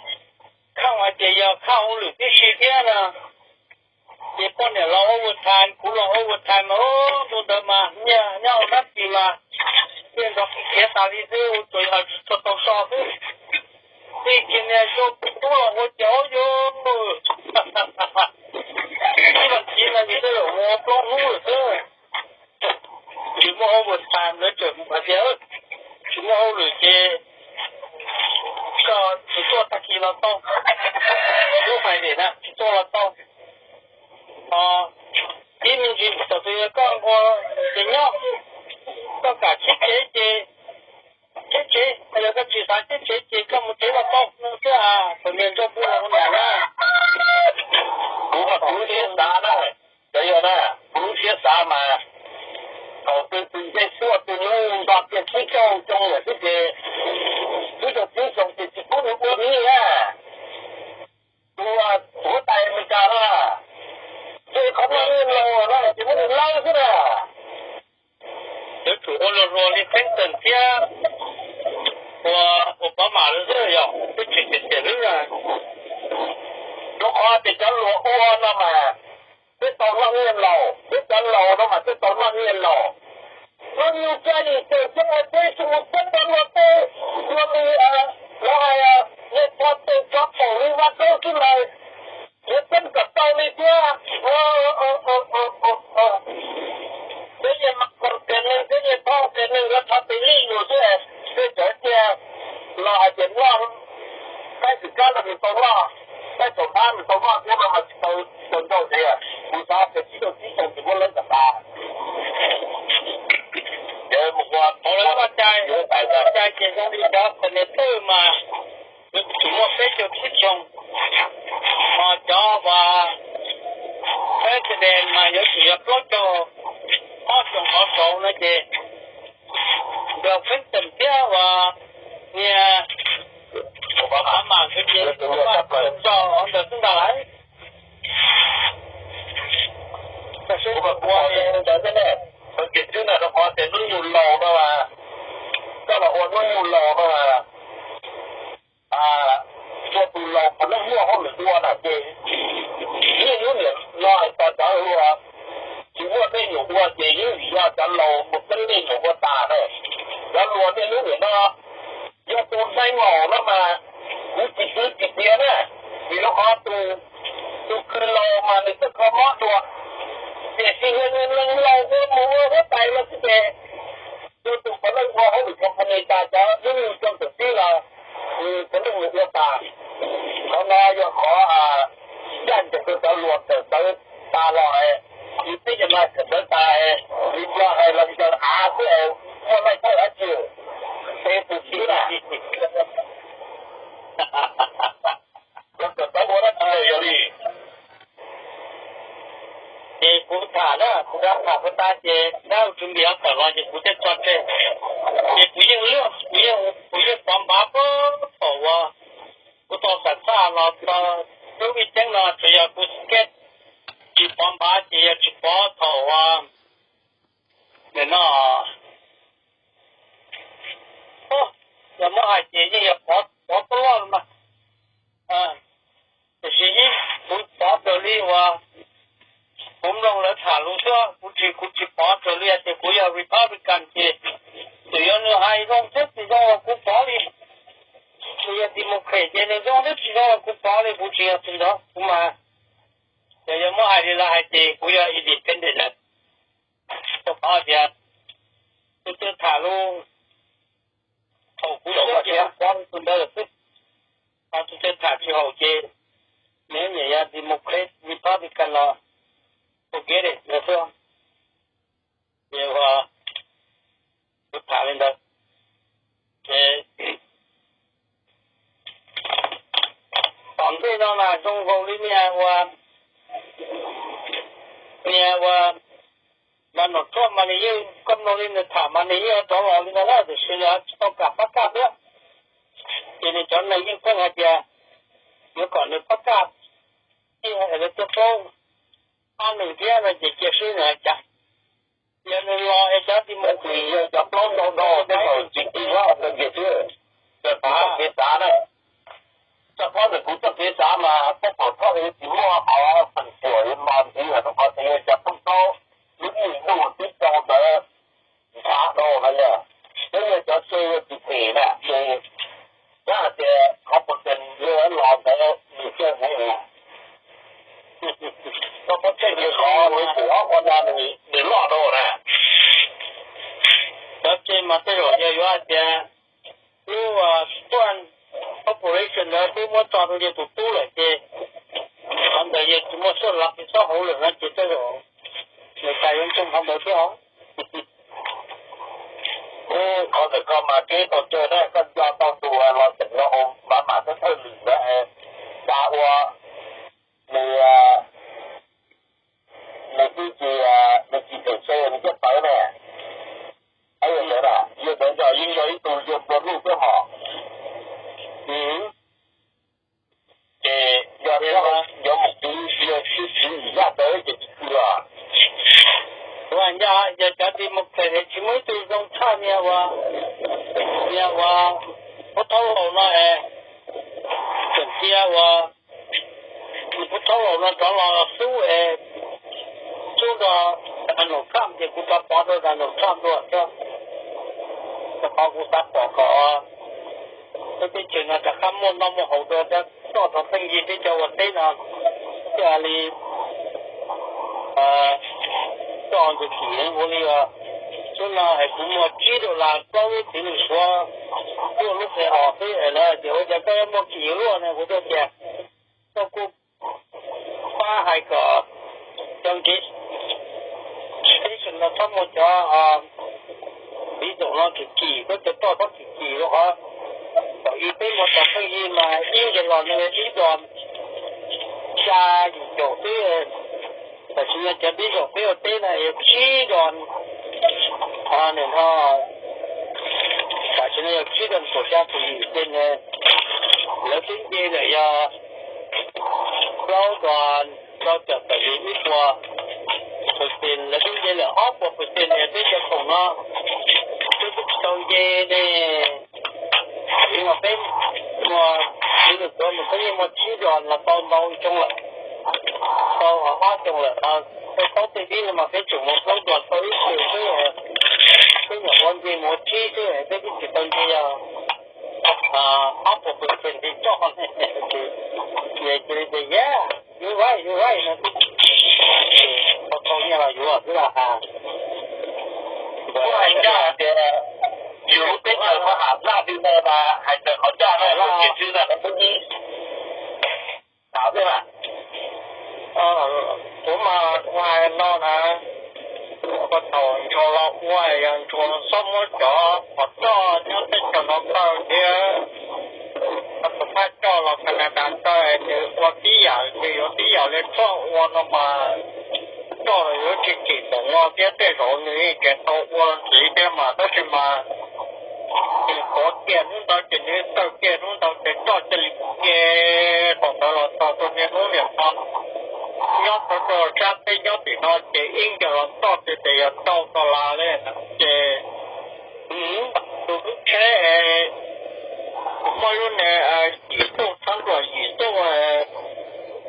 khaj hais tias yog khaj hauj lwm tib si thiab no. Ces poj niam los overtime, kuv los overtime mas ua ntawd mas nyiaj nyob hauv nab tis mas nyiaj nrog khiav tas li xwb, ua tsuas yog tsis tshua tau so xwb. Txij kiag niag xyoo tub los ua ces ub yug, ib vas thiv no ces twb mus ua plaub hnub lawm xwb. Tsis muaj overtime lawv tseem hais tias tsis muaj hauj lwm ces koj tsis tuaj tag kis los tau, lub Friday na tsis tuaj los tau. Ho ib me ntsis thaum twg yog koj ua ces nyob, koj kam cheb tsev ces cheb tsev, yog koj tsis xav cheb tsev ces koj mus tsev los tau no xwb. Thaum niag Ntsuag Npua los ua nam na, kuv mas kuv lub siab xav na, cov yog na, kuv lub siab xav mas thaum twg tus ntsej tuaj tus nub nto kiag tsib caug xyoo lawm xwb ces, tsib caug tsib xyoo ces tsis pub nws ua ni na. Tus huab tais Amelikas no, ntshe qhov noj nyiaj laus no ces muab nws lawb xwb na. Yuav tsum ua luag hluas li Clinton thiab ua Obama lawv xwb yog twb tsis tiam tiam lub na. Rau qhov tias cov luag ua no mas twb tau noj nyiaj laus, twb cov laus no mas twb tau noj nyiaj laus. Lub nyuag caj li ces coj peb tsis mus txeeb cov luag tej, luag li lawv hais, nej txhob tej txhob paum li Vaj Kaub xwb mas yuav txeeb kom tau li thiab. Peb yeej mas kaus tias neeg, peb yeej thoj tias neeg yuav thov tes lij yus xwb, peb txawm tiag los hais tias noj qaib xwm kab los nws tau noj, qaib txaus npab nws tau noj thiab no mas tsis tau tau nrauj tias kuv xav tias tsib caug tsib xyoo ces muab lawb kom tas. Ces mus ua, ua lawv vaj cai, vaj cai ces zoo li cov senator mas yuav tsum muaj peb caug tsib xyoo, ho cov uas president mas yuav tsum yog plaub caug ob xyoo qhov saud no ces Bill Clinton thiab uas niag Obama nkawd ces tso hauv ntawd xwb ntag lauj. Ua li ntawd xwb ne, thaum ces twb na rau qhov tias hnub nyoog laus no mas, koj los ua hnub nyoog laus no mas, ua tus laus qhov no muaj hauj lwm ua na ces niaj hnub niam no hais tias cov hluas tsis muaj tej nyuam ua ces yeej vim yog cov laus mus txeeb tej nyuam ua tas na. Cov hluas niaj hnub niam no yog tus ntxhais maum no mas kuv tsis kwv tsis txiav na, vim rau qhov tus, tus kws laus mas nws twb kho mob dua, tiam sis yog niag neeg laus ua mus ua huab tais los xwb ces yog tus qhov leej ua hauj lwm company tas cov hnub nyoog xyoo tawm tib los nws qhov leej mus ua tas. Qhov no yog qhov ncaj ncees rau cov hluas txawm txawv tas los, yus teb chaws no txawm txawv tas, yus cov hais los yus cov av xwb, muaj laij thawj dab tsi, peb tus txiv na. Kuv tham tas ces dab tus npis ob tawm los ces kuv thiaj tso tseg. Ces kuv yeej, kuv yeej, kuv yeej pov npav puag thaum uas kuv tau xam xaj los txog lub vij teeb no tsuas yog kuv sketch, tsis pov npav ces yog tsis pov thaum uas no, yog muab hais ces yeej yog pov, pov tuaj loj mas. Tiam sis kuv pov raws li uas kuv mloog lawv tham lus xwb, kuv tsis, kuv tsis pov raws li hais tias kuv yog Republican ces txawm yog nws hais zoo thiab tsis zoo los kuv pov li. Nws yog Democrat ces nws zoo thiab tsis zoo los kuv pov li, kuv tsis yog tus ntawd kuv mas. Ces yog muab hais li lawv hais ces kuv yog independent lawm. Rau qhov tias tus twg tham lus haum kuv siab ces kuv pov tus ntawd lawm xwb. Ho tus twg tham tsis haum ces nws nyiam yog Democrat, Republican los forget it xwb. Ces kuv tham li ntawd. Ces tom ntej no mas zoo nkaus li niag uas, niag uas Donald Trump mas nws yeej, koj mloog li nws tham mas nws yeej rov los li no na, tiam sis nws tsis tau kam pab kaj thiab. Ces nws cov neeg yeej pheej hais tias yuav kom nws pab kaj, thiaj hais lawv tuaj paub pab nws thiab no ces cia seb nws hais cas. Yog nws los es cov Democrat yog cov plaub ntau ntau tej zaum tsis ti ua tau nce xwb. Txawm kuv txoj kev xav na, txawm kuv txoj kev xav mas pab kom txhob tsis muaj qhov feem xyuam yuav los ntxiv rau qhov tias yog cov pheej paub lub ib ntuj tib rau ntawd ntshav dhau no yog, peb yog cov xyov yog tsis phem na ces, yog hais tias qhov percent yog los ntawd nws thiaj hu. Koj pab tsheej tias qhov nws phem ob qho no nws loj dhau na. Cov tseg mas tej zaum yog yuav hais tias lub tuaj population ntawd peb muab tso rau yog tus tub lawm ces qhov ntawd yog tsis muaj suaj los peb txhob hauv lawm no ces tej zaum nws tas yuav ntsoog qhov ntawd thiab os. Qhov ntawm koj mas keb tau tsawg na, koj nco tau tus los tseem no Obama thawj thawj lwm ntawd, xav ua nws, nws twb tsis, nws tsis phem se nws coj tawv ne. Yog ntawd, yog ntawd yog yeej yog ib tug yog nplua nuj thiab hos. Ces yog, yog mus kuv yog sib txwv yam ntawd ces tsis khw los. Kuv hais ncaj yog cov Democrat tsis muaj ib tug zoo tshaj niag uas, niag uas Pub Thaub Laus no es, tseem cia uas Pub Thaub Laus no rov los xub es xub nrog Donald Trump ces kuv rov pov rau Donald Trump dua thiab. Rau qhov kuv xav pom kom peb teb chaws no rov qab muaj noj muaj haus dua thiab, txoj rau pheej yig peb cov ua teb no thiaj li txoj ncua kim ua li. Xub no es kuv muag tsib dollar plaub lub txiv lws suav, kuaj lub qe os xwb es lawv tias ua cas koj yuav muag kim luaj no, kuv thiaj tias koj kuj pab hais kom cov nkev station no txhob muaj cov vis zoom no kim kim, koj cov toj txhob kim kim rau qhov kom ib peb muag cov pheej yig mas ib nqes los nws ib dos xya yim caum xwb. Tam sim no cov vis zoom peb ua teb no yog tsib dos, no tam sim no yog tsib dos kaum xya pus yim ces lawv twb nce lawm yog plaub dos rau caum tawm yus ib puas percent, lawv twb nce lawm ob puas percent es peb cov khoom no peb twb tsis tau nce ne. Vim mas peb muag, vim nws tuav mus peb yeej muag tsib dos los tau ntau xyoo lawm, tau ob xyoo lawm no. Peb paub tej vib no mas peb tseem muag plaub dos tau ib xyoos xwb, peb nyuam qhuav nce mus ua tsib xwb peb twb tsis tau nce yog ob puas percent li tso ne. Ces cia li tias, yeah, you're right, you're right no, tau tau nyiaj los yuav xwb los has. Kuv hais ncaj tias yus lub teb chaws mas ham laj li no mas hais txawm qhov ncaj no, lub teb chaws no twb ib tham xwb mas. Kuv mas kuv hais no na, ua thaum ntsuag los ua yog ntsuag txhob muab cov qhov coj nyob teb chaws no tawg thiab, qhov tus phaj coj los Canada tawg ces ua tib yam ces yuav tib yam li Trump ua no mas, toj los yuav tsis tsim npaum no thiab, tej zaum nws yeej tseem tau ua ntxiv thiab mas, tab sis mas nws pov kiag hnub ntawd ces nws tawg kiag hnub ntawd ces toj cia li kiag thaum ntawd los txog rau niaj hnub niam no. Nyob txog rau sab teb nyob tim no ces ib nkaus los toj tias yog tau dollar li ces tus lub tsheb muaj lub niag yim tuj txhab luam yim tuj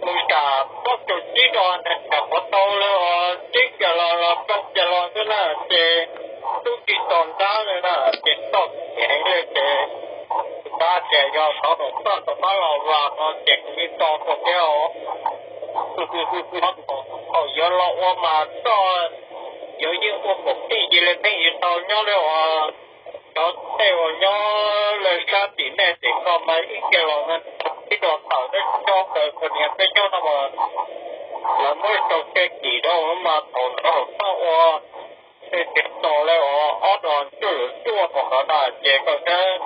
mus kam plaub caug tsib do niag qhuav tau li os, tsib kiag los los rau kiag los xwb na ces tub tsis txog nrab li na ces txoj heev li ces tab tias yog tov tom txoj tom qab los vas no ces kuv yeej tau tau thiab os. Thaum yuav los ua mas txoj yuav yeej ua kaum tij cia li pheej yuav tau nyob li uas cov tej uas nyob lawv sab tim nej tim ko mas ib kiag los ib los tawm peb cov California peb nyob no mas lawv muab rau tej kim rau mas thaum ntawd txoj ua tej tiav tos li uas ob dos cuaj lwm cuaj thaum ntawd na ces koj saib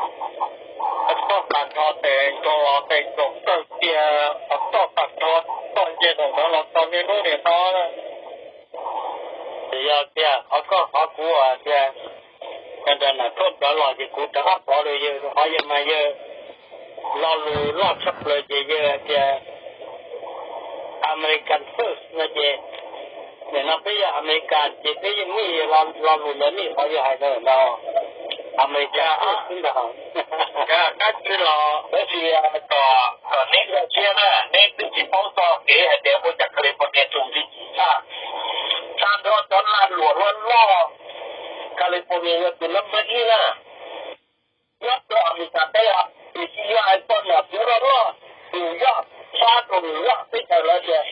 txoj tas nrho tes nrog los tes nrog kawg tias qhov txoj tas nrho txoj nce thaum ntawd los txog niaj hnub niam no. Yog tias qhov koj qhov kuv tias nram nam thoj cov los ces kuv rov qab pov rau yawg qhov yawg mas yawg lo lus loj tshaj plaws ces yawg hais tias American first no ces nim no peb yog American ces peb yeej muaj lo lus ntawd nej qhov yawg hais ntawd no. American first xwb ntag. Dab tsi los tab sis kom kom neb nkag siab na, neb twb tsis paub txog kev hais tias ua cas California tsuas li tshaj, tshaj nrho cov lag luam loj loj. California yog tus number ib na, nyob rau Amelikas teb os, tiam sis yog hais txog nyuam txiv loj loj, tus yog tshaj rau nws yog teb chaws lawv tias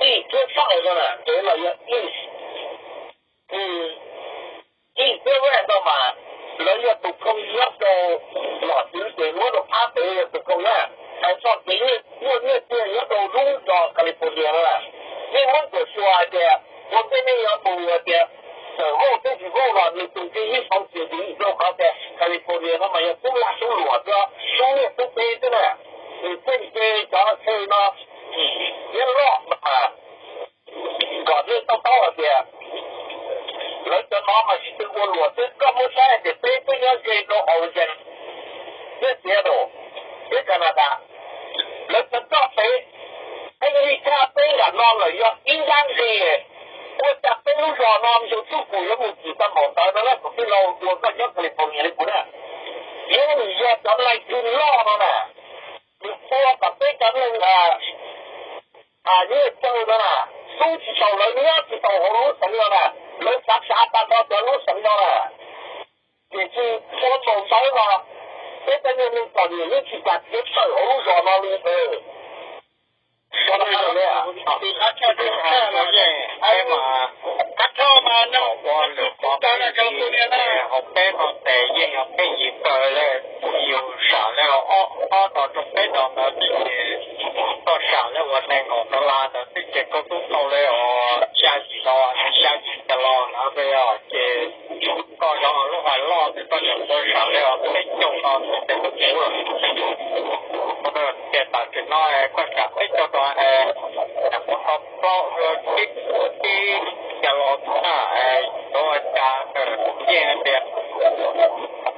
ib thiab soj no na, kev los yog ib, ib thiab vaj no mas lawv yog tus koob nyob rau nom tswv ces muab rau phab pem yog tus koob na. Hais txog kev muaj nyiaj txiag nyob rau lub zos California no na, nej muab kuam xyuas hais tias ua ntej nej yuav mus hais tias txawm vauj teb tsis vauj los nws tus tij yeej tau txiav txim rau qhov tias California no mas yog tub lag tub luam thiab tub liaj tub teb xwb na. Nws txeej ces cov chaw no thiab loj mas kom nej tau taub hais tias lawv cov no mas tsis tw ua luam xwb, koj muab saib hais tias peb twb nyob ze rau Oregon thiab Seattle thiab Canada, lawv cov toj pem, peb li thaj peb nram no lawm yog ib nrab nqi, ua cas peb lub zos no ntu tub kum yuav mus txim tau npaum ntawd no na, kuv tij laug, ua koj nyob California li kuv na, yuav mus yog cov nai tw loj no na, nws ua kom peb cov neeg nyiaj txiag no na, xub tsis tau, lawv nyob tsis tau hauv lub xeev no na, lawv xav xav tag nrho cov lub xeev no na, ces tsis ua tau ntawd no, peb tej neeg txom nyem yeej tsis kam txiav tawm hauv lub zos no li. Hauv peb no ces yeej yog pheej yim kawg li, yus sam li ob no rau peb no ntawd ces koj sam li uas nees nkaum dollar ntawd xwb ces koj tub tau li uas xya yim no, xya yim dollar na, ces koj yog lub hais loj ces koj tseem tau sam li uas peb caug no xwb ces koj puv lawm. Ces tam sim no koj sam peb caug no, nyuam qhuav tau plaub, tsib, tsib dollar na, tau cas yeej tias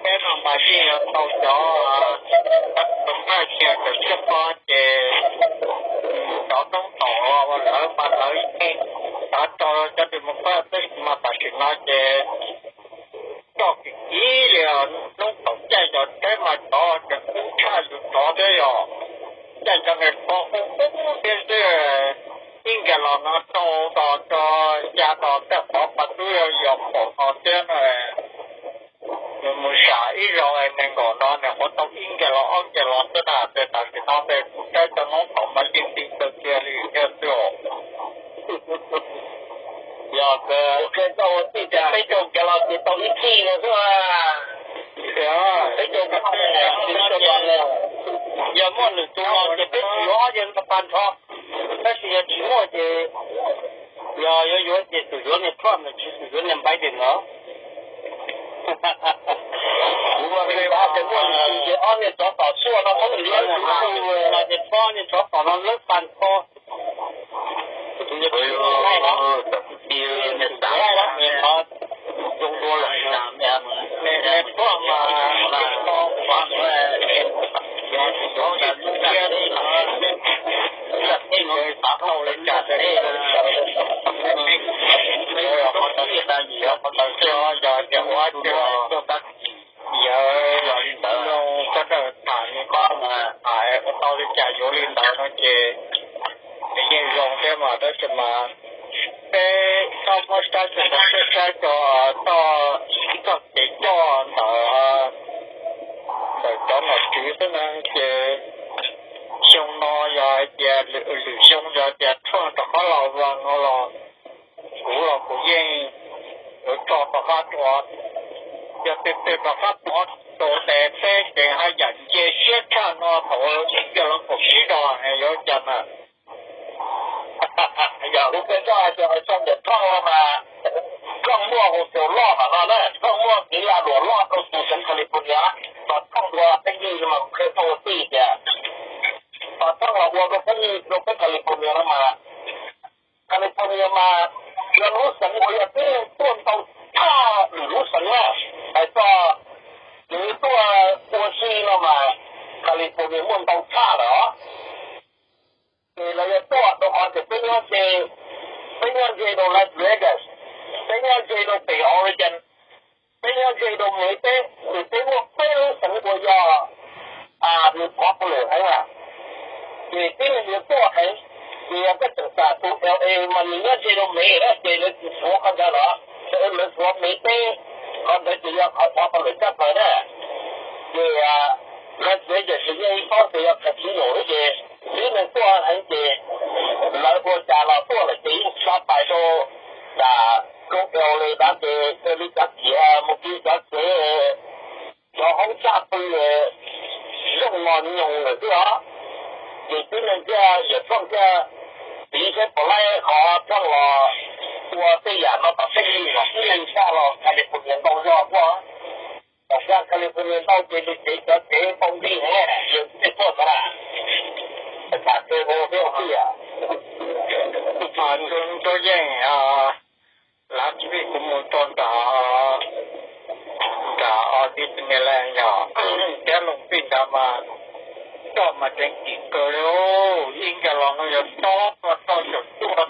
peb no mas yeej yog tau cov, tau paj cia tawm tshiab qo ces cov noob taum los lawv mas lawv yeej rov rau cov Democrat tab sis mas tam sim no ces coj kim kiv li os, noob taum caij cov tsheb mas cov tseem kub tshaj yus cov thiab yog caij cov niag tsho qub qub thiab xwb. Ib nkag los no rau dos rau xya dos tej qhov mas twb yog pom no thiab na. Mus sam ib zaug nees nkaum no nyuam qhuav tau ib nkag los ob nkag los xwb na, ces tam sim no ces kuv saib cov noob taum mas yeej ti kawg kiag li thiab xwb os. Yog peb caug nkag los ces tau ib txij no xwb. Peb caug, yog muaj lwm tus los ces peb tsis yuav ob yawg no tag nrho, tab sis yog tsis muaj ces yog yuav yuav ces tsum yuav niag Trump, tsis tsum yuav niag Biden lawm. Kuv ua li tab ces muaj lwm tus ces ob niag tsov tom xuaj no muab nws lawv tus no, ces ob niag tsov tom no lawv tag nrho. Mas no kuv mas yog tus cov ntawd lub ntiaj teb no, ntiaj teb no xav tau li cas ces yog qhov ntawd thiaj tau, yog qhov ntawd thiaj yog tias ua tiag tuaj tab sis yog li ntawd, koj dawj tham li ko mas hais ua tau li cas yuav li ntawd no ces nws yeej zoo thiab mas tab sis mas peb txhob muab saib txog ntawm peb saib txog txoj, txoj kev coj ntawm, ntawm cov nom tswv xwb na ces xyoo no yog hais tias lwm, lwm xyoo yog tias Trump rov qab los vas no los kuv los kuv yeej yuav tso rov qab rau, yog tus twg rov qab pov rau tes teb ces haj yam nce siab tshaj no thaum ib yam los kaum tsib rau yuav cas mas. Yog kuv peb txoj hais tias hais txog ntawm Trump mas Trump muaj hauv paus loj mas no na, Trump muaj kev lag luam loj rau tus xeev California, mas Trump ua pheej yig mas kuv qhia Trump ua tij tias mas Trump los ua rau pheej yig rau peb California no mas California mas yog lub xeev uas yog tib neeg tuaj ntau tshaj lwm lub xeev na. Hais txog kev tuaj ua si no mas California muaj ntau tshaj lawm os. Ces lawv yuav tuaj rau qhov tias peb nyob ze, peb nyob ze rau Las Vegas, peb nyob ze rau pem Oregon, peb nyob ze rau Mev teb, ces peb muaj peb lub xeev uas yog nws popular heev na. Ces tib neeg yuav tuaj heev, ces yog koj tseem xam tus L A mas nws nyob ze rau Mev na ces lawv tsis suav qhov ntawd los, lawv suav Mev teb, qhov ntawd ces yog qhov popular tshaj plaws na. Ces Las Vegas ces yeej ib txhob ces yog casino ces tib neeg tuaj heev ces lawv ua cas los tuaj lawm ces yeej tsis tau pais rau nram rau L A dab ces cia li cov tiav mus kiag cov tsev cov hoob tsaj pw zooj no nyoos lawm xwb os. Ces tib neeg thiaj yawm Trump thiaj piv seb puas laib qhov Trump los ua tej yam no tom tej li los tib neeg tshaj los California ntau zog tuaj. Tom qab California ntau ces nws tsev cov tsev npau nti heev, yawg tsis tuaj xav na. Tham tej hu thiab ua tij. Tus yeej last week kuv mus rau nram, nram Disneyland yog thiab Long Beach ntawd mas coj mas ceev kim kawg li. Ib nkag los no yog tob toj caum cuaj,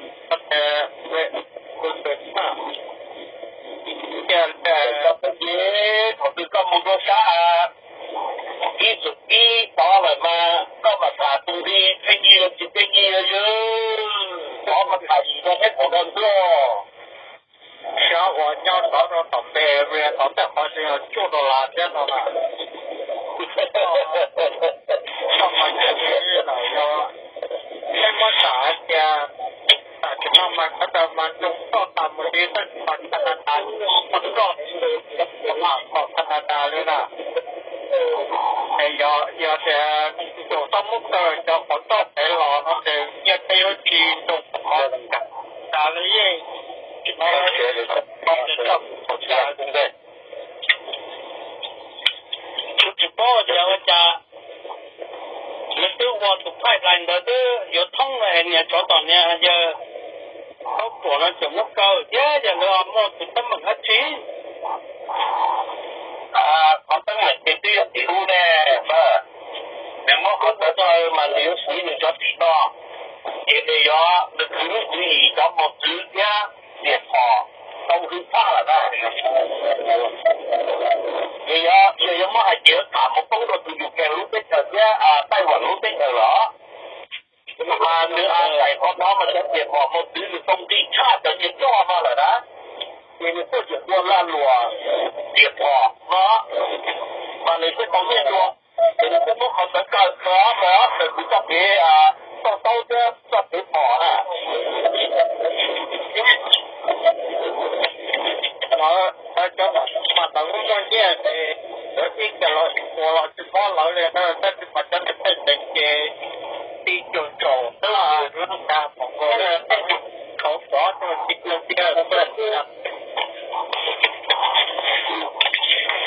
kuv tus thaum twg koj mus rau sab ib txwm ib tod lawm mas koj mam tham tus nti, pheej yig los tsis pheej yig los yog tod mas tham yim no thiab thaum no xwb. Sab uas nyob tod rau tom Bay Area tod tej qhov tseem yog cuaj dollar thiab no na. Txoj mas yog peb muab tham hais tias tam sim no mas sawv daws mas nroo toj tas mus li tab sis mas Canada tsis muaj toj, tsis muaj toj tom Canada li na. Es yog, yog tias nroo toj muab kaw cov qhov toj pem los no ces nyiaj peb yuav tsis nroo qhov Canada li yeej. Kuv tsis paub tias ua cas lawv twb ua tus pipeline ntawd twb yuav thoob lawm es niag tsov tom niag yawg thaub ruam no tseem muab kaw thiab yog lawv muaj tus teeb meem dab tsi. Qhov teeb meem ces twb yog tim ub ne, nws muab qhov tawv kaw mas nws yuav siv nws cov tim no, ces nws yuav nws kwv lub tswv yim cov mos txwv thiab riam phom tau hwj tshaj lawm na. Nws yog, yog yuav muab hais tias yuav tham mus poob rau tus Ukraine lub teb chaws thiab Taiwan lub teb chaws los mas nws a txais qhov no mas cov riam phom mos txwv nws tau nqi tshaj cov nyiaj roj no lawm na. Ces nws tuaj tseem ua lag luam riam phom no mas nws thiaj tau nyiaj dua. Ces nws thiaj muab qhov tawv kaw no mas raws kuv txoj kev to taub thiab txoj kev pom na. Lawv, lawv cov mas lawv muaj muaj nyiaj ces lawv ib ce los ua los tsis mob lawv li na, tab sis mas cov neeg pej xeem ces tib cuag tsaus xwb, lub cas pom nkaus li thaum pov rau tsis tiag tiag.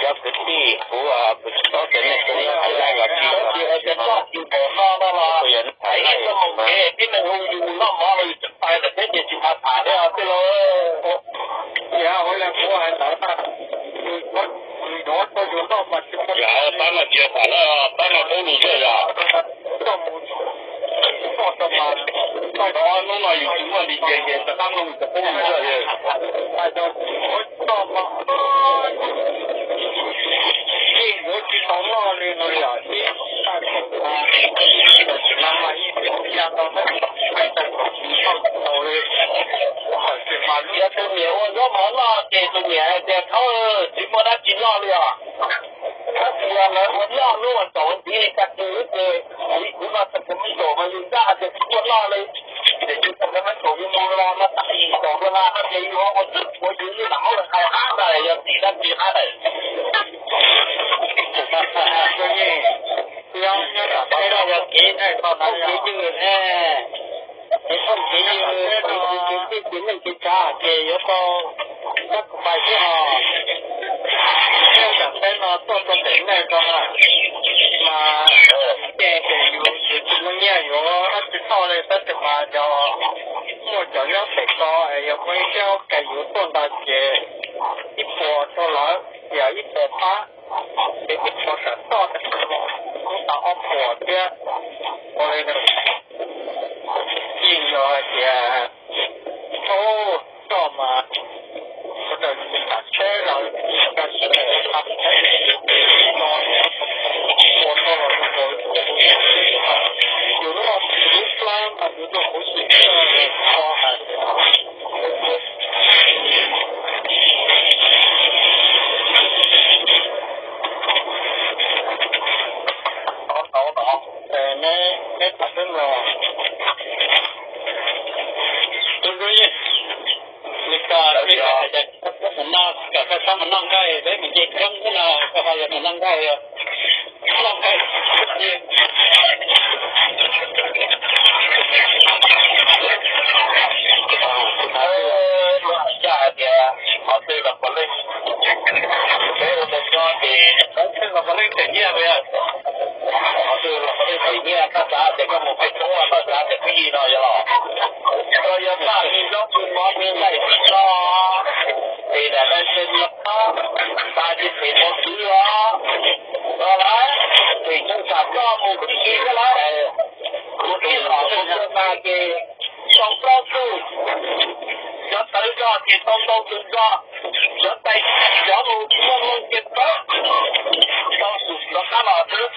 Cov kwv tij, kuv, kuv tsis paub tias nej tus neeg hais lus los tsis, kuv yog neeg hais lus mas. Yog ua li kuv hais ntawd, nws Yog pab no tsis yog tam no, pab no poob lug zog yog. Hnub no yus tsis muaj li ces ces rov qab muaj mus rov poob lug zog. Ces yuav tsis tau loj li no yom, tib tam sim no mas yeej tsis ya tau, tsis tau li. Tam sim mas yog tus niam ua zaub mov noj ces tus niam hais tias, Thaub, tsis muaj dab tsi noj li os. Tab sis yog lawv ua noj lub uas txaus ntxiv li cas ces, ces li kuv no txog kuv me nyuam mas yus ncaj hais tias tsis muaj noj li. Ces yus txog kuv me nyuam yus mus los no tag yus txaus dua no ces yus ho ua txwj ua yus li lam muab lawv hais qab ntag, yog txiv dab tsi qab lawm. Yog nyob tom teb no yog kev neeg tau kev ywg ne, kev thooj kev ywg, kev tij kev neej kev tsav ces yuav tau kab kuv pais thiab os. Nyob tom teb no tuaj rau pem neeg tso na, mas ces ces yus tsis muaj nyiaj yuav dab tsi toj li, tab sis mas yog muaj cov nyob pem ko es yog muaj ib siab ua ke yuav tuaj ntawd ces ib puas rau lawv, yog ib puas pab, ces ib puas sawv toj, kuj tau ob puas thiab. Ua li yeej yog hais tias thaub toj mas sawv daws tsis kam tsheb los ua si, ua tau los yus lub plab mas yus tuaj huv si kho hais. Neb, neb tham xwb los. Tub Zub, li ko, li ko, mus noj, kom koj txhob mus noj nqaij, peb mus nce koob xwb no, koj ho yuav mus noj nqaij, noj nqaij. Luag hais ncaj hais tias qhov twg los puav leej, peb ua tau tso ces qhov twg los puav leej them nyiaj li. Qhov twg los puav leej them nyiaj, koj xav tias koj mus pem roob los koj xav tias pib no yog los, koj yog paj me zaub me mov me nqaij tsis tso, ces daim license nyiaj pab, tas ces them mus twv os. Los lawm, them tau tsam koj mus tib si thiab lawm. Mus tib los mus txog tas ces sau plaub tug, cov tawv zog ces tau ntau tus zog, cov tais, cov mus tsis muaj moo ces pawg tau tus rov qab los xwb.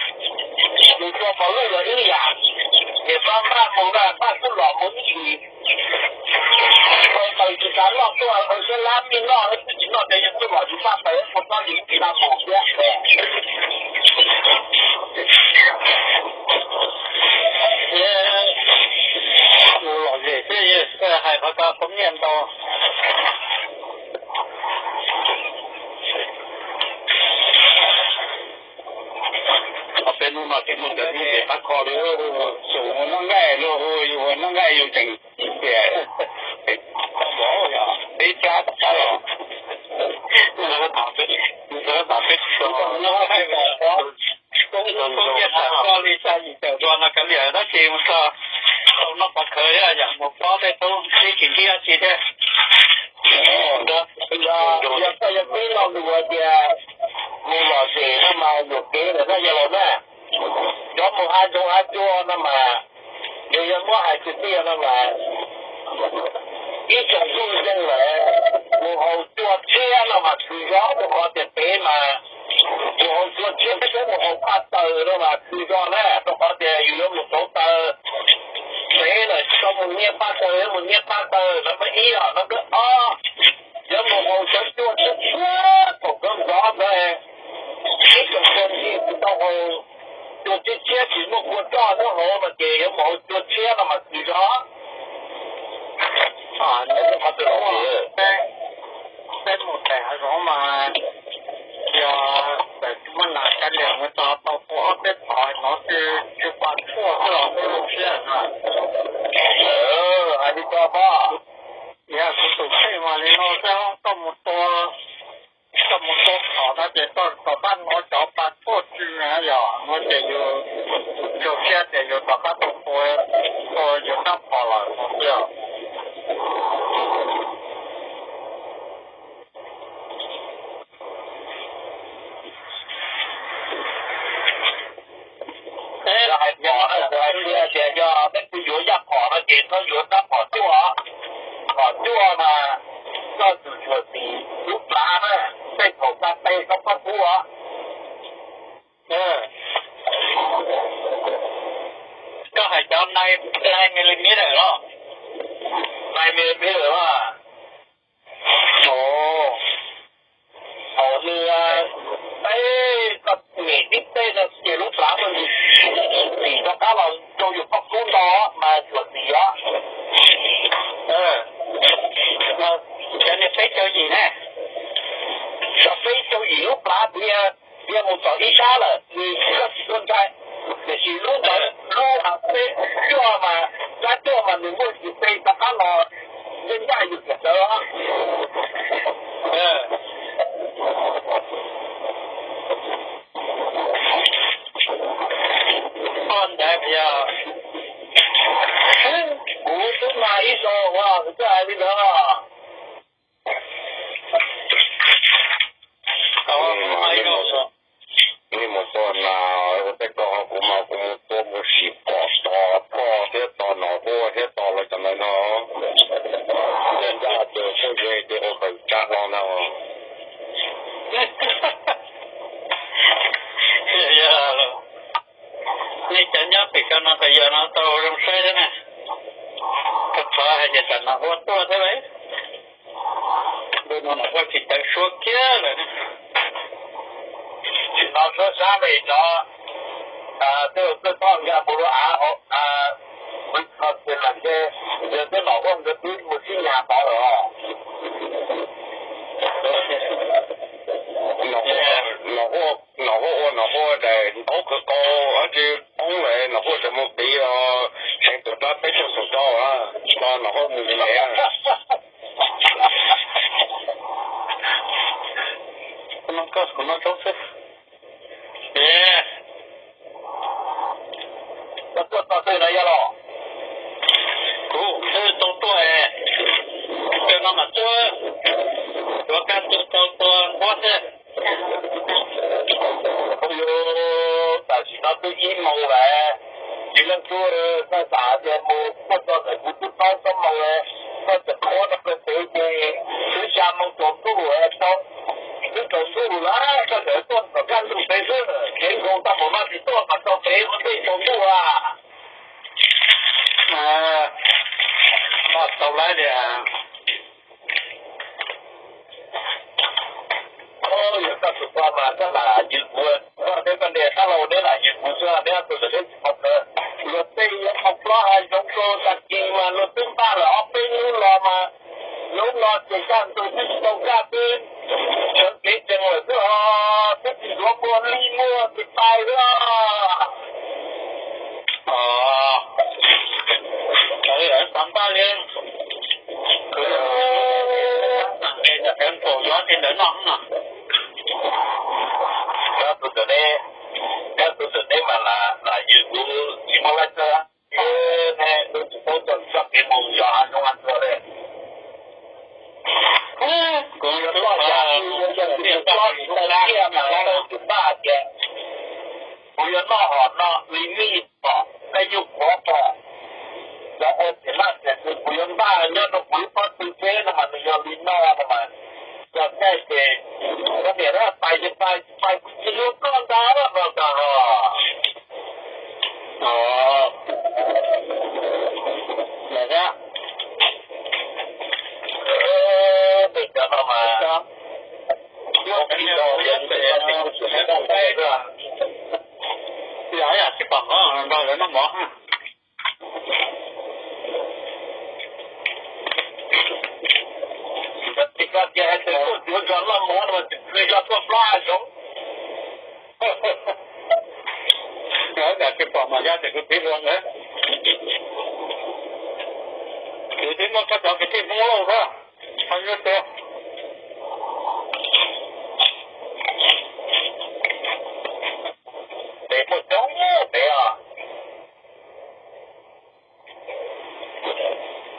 Mus tua pov lwj los ib yam, ces pab npaj mus na, npaj kuj los mus ib yam. Tau taws tsis xav noj tuaj, tau siab lab pij noj, twb tsis noj ces yus tuaj los yus npaj taws mus noj yus tsis tau mus thiab. Mus lom zem thiab, hais qhov ko poob nyiaj ntau. Ob peb hnub no tsis muaj cov hnub ces qab kho li, yus ua noj nqaij, luag hu yus ua noj nqaij yus tseem tias peb tsab tawv, peb tsis tau noj nqaij. Koj li xya yim caum dua no kav liam dab tsi mus txog tau noj pov khawv thiab yam mus plob tej tub ib tsis ntsib dab tsi thiab. Yog koj yog peb lo lus hais tias mus lom zem no mas yuam kev lawm na yog los na. Cov mus hav zoov hav tsuag no mas, yog yog muab hais kwv tij no mas, ib tsoom ntuj zeeg lawm, mus haus cua tshiab no mas tsis zoo, rau qhov tias pem mas mus haus cua tshiab thiab mus haus paj taws no mas tsis zoo na, rau qhov tias yus yuav mus rauv taws. Pem lawm tsis tau mus nyiag paj taws, yuav mus nyiag paj taws no mas ib yam no, ob, yuav mus haus cov cua tshiab tshiab thaum kawg nkaus ntawd. Ib tsoom phooj ywg tsis tau haus cua tshiab tshiab, tsis muaj kua roj nyob hauv no ces yuav mus haus cua tshiab no mas tsis zoo. Peb mus tais hav zoov mas yog tawm tsis muaj nas kav liam mus txog tau pua ob peb phom no xwb, tsw pas tshuaj xwb los muaj lub siab no. Hais li ko pob. Yog kuv tus kheej mas li no xwb, koj mus tua, koj mus tua phom no ces koj rov qab hnov cov pas tshuaj tsw na yog no ces yus zoo siab tias yus rov qab tau tua, tua yus rab phom lawm no xwb. Nine millimeter los? Nine millimeter los? Ov, nws peb, koj niam tib teg no ces lub plhav mas tim rov qab los rau yus koj kub ntau mas yuav tim os. Cov niag peb caug yim ne, cov peb caug yim lub plhav tias tias mus tom ib sab lawm nws koj tsis tuaj ntshai, tiam sis lub ntawd lub peb cuaj mas, sab cuaj mas nws muaj yim teg rov qab los ncaj ncaj yus tim sawv. Koj ntawd yog kuv twb mag ib zaug uas kuv twb hais li ntawd. Nej mus tua nas ua tej ko, kuv mas kuv mus tua mus sim pom tos pog thiab tos nom huaj thiab tos lawv cov ntawd no. Ncaj ncaj ces phooj ywg ces ua kawm tsa hlo ntag. Nej cov nyob pem ko no tas yog no tau zoo saib thiab na. Koj qhov hais tias tam nom huaj tuaj thiab lauj. Ntu no nom huaj tsis tawv suab kiag lawm. Tsis tau suab sab li no. Twb tuaj toj nkag mus rau av, Wisconsin lawm ces yog twb nom huaj nkawd twb mus sib nyas tod lawm os. Nom huaj ua nom huaj daim ntaub kawg qau dab tsi poob lawm, nom huaj tseem mus tiv los tseem tuav plab peb caug xus rau, tsis tau nom huaj mus ntev. Kuv no koj, kuv no tsob xwb. Koj tuaj txog twg no yog los? Kuv twb tau tuaj, kawg no mas tuaj, tuav kab tuaj tau tua nquab xwb. Kuv yus tam sim no twb ib moos lawm, tsis leej twg txawj xav tias mus tuaj txog ntawm kuv twb plaub txog moos lawm, koj tseem qhuav rau pem ces twb xya moos tsaus ntuj, twb tsaus ntuj lawm koj tseem tuaj tom kaj ntug pem xwb, kev nkoos tau mus no tsis tuaj mas tau pem ua ntej tsaus ntuj a. Tau lawm tias. Yog koj tus koj mas koj lam yws kuv, koj thiab koj niam tab laug neb lam yws kuv xwb, neb ob tug ntawm neb tsis pom kawg. Luag tej yuav mus plob hav zoov rau tag kis mas luag twb npaj lawm ob peb hnub los mas, hnub no ces kaj ntug twb tsis tau kaj twb sawv kev tsees lawm xwb os, twb tsis yuav muag li muag tis tais xwb os. Xav npaj li, kuv yog, kuv yog pem npaum yuav tej ntawd noj no. Koj tus ntawm neb, koj tus ntawm neb mas lam yws kuv tsis muaj laj kab, neb tsis paub txog kev mus yos hav zoov hav tsuag li. Kuv yuav noj hom no li mij pom, koj nyuj qhuav pom, cov ua txiv laj txiv xwm kuv yuav npaj nyob rau kuv ib pob tw tsheb no mas nws yog li no no mas, yog caij ces koj niam pais ces pais, tsis pais kuv tsis hlub koj ntag no ntag os. Tej cov no mas, yog yam tsis pom nrog lawv noj mov. Tsis koj tias hais tias tuaj yuav nrog noj mov no mas tsis yog tuaj plob hav zoov. Yog yam tsis pom mas yog tias kuv txiv hluas ntawd, kuv twb muaj koj cov kwv tij Hmoob Lauj xwb, qhov yuav tuag. Peb muaj coob peb os.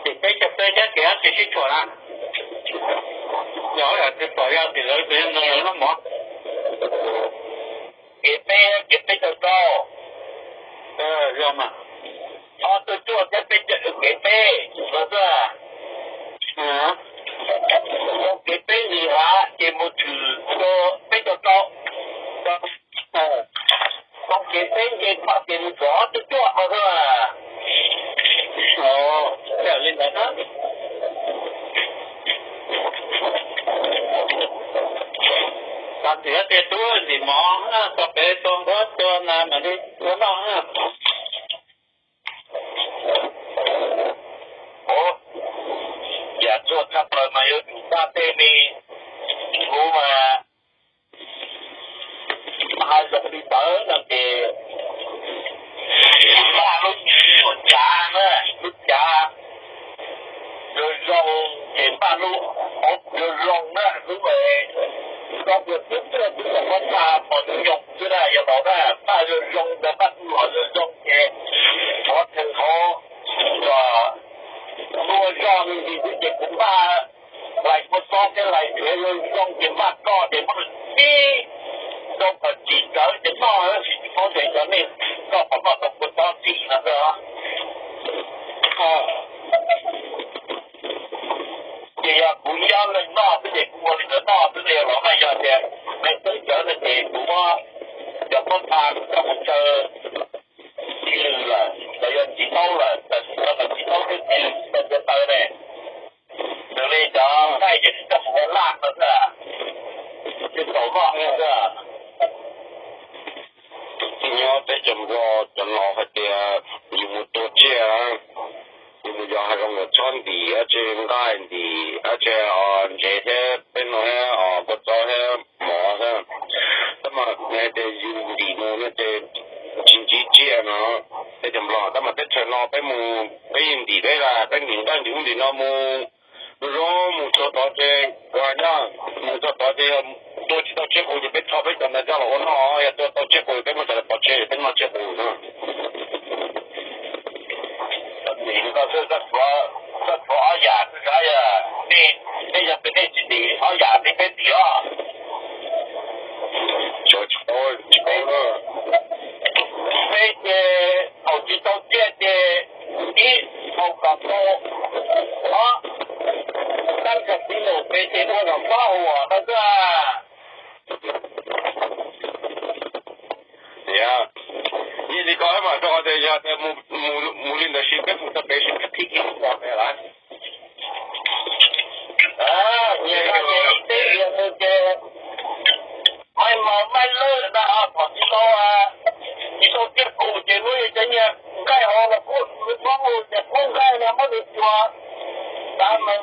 Tim peb caug peb thiab tim ob tsis sib tshuam na. Yog yam tsis pom yog tim lawv tsis nrog lawv noj mov. Kev peb, kev peb caug rau. Yog mas. Ob tug cuaj thiab peb caug, kev peb, los xwb. Kev peb nqis hav ces mus tshwm rau peb caug rau. Tau kev peb nce txoj kev mus txog ob tug cuaj no xwb. Ces tub ntxim mov na, txog pem tua npua tua nas mam li ua noj na. Yam txuag tshaj plaws mas yuav tsum npaj tej me lub mas hais zoo li ntawd no ces npaj lub cav na, lub cav zoo zoo ces npaj lub hauv zoo zoo na, lub koj ua tib tug tib tug muab npaj pos nyoos xwb na, yog tau na, npaj zoo zoo ntawd, npaj lub los zoo zoo ces thov theej hauv kom ua zog me ntsis xwb ces kuv npaj hlais kua txob thiab hlais nrhiav zoo zoo ces npaj koj ces muab nws tib zoo kom tsim ntawd ces noj, tab sis tsis paub tias cov nej noj puas noj tau kua txob txim no xwb. Ces yog kuv ib ob leeg noj xwb ces kuv ua li ntawd noj xwb, los mas yog tias nej txawv cawv no ces kuv muab cov pob tha kuv coj mus tsaws txiv lws lawm los yog txiv taub lawm, tam sim no mas txiv taub thiab txiv lws tsis tau ntiav taw ne. Nws li cov nqaij ces tsis tau mus ua laj no xwb, tsis tau noj no xwb. Nyob teb chaws Nplog cov laus hais tias yus mus tua tsiaj, yus mus yos hav zoov kom txhob ntim dab tsi nqaij, ntim dab tsi ntsev thiab peb no thiab kua txob thiab mov thiab. Tab mas hais tias yus ntim mus no ces tsis ntsib tsiaj no. Teb chaws Nplog tab mas teb chaws no peb mus peb yeej ntim peb las, peb ntim nqaij ntim ub ntim no mus, zoo zoo mus txog tod ces kuv hais na, mus txog tod ces yog tua tsis tau tsiaj qus ces peb rho peb cov ntawd coj los ua noj, yog tua tau tsiaj qus peb muab cov ntawd pov tseg peb noj tsiaj qus no. Koj tshuav ob yam xwb, nej yog peb, nej tsis ntim ob yam li peb ntim os. Tsis paub, tsis paub. Peb ces thaum tsis tau tsiaj ces ib thaum kom tau ob tab txog txiv num pem ces ua kom pob huam no xwb. Tias, yog li ko mas rau qhov tias yog tias mus li ntawd sis peb mus txog pem sis peb thib kis pom pem lawm. Nyias nyias ib teb nyias mus ces maij maus maij lwj na, thaum tsis tau, tsis tau tsiaj qus ces muab yus cov nyias nqaij hauv los kuj muab mus ces qub nqaij no muab nws tsuas tav meeg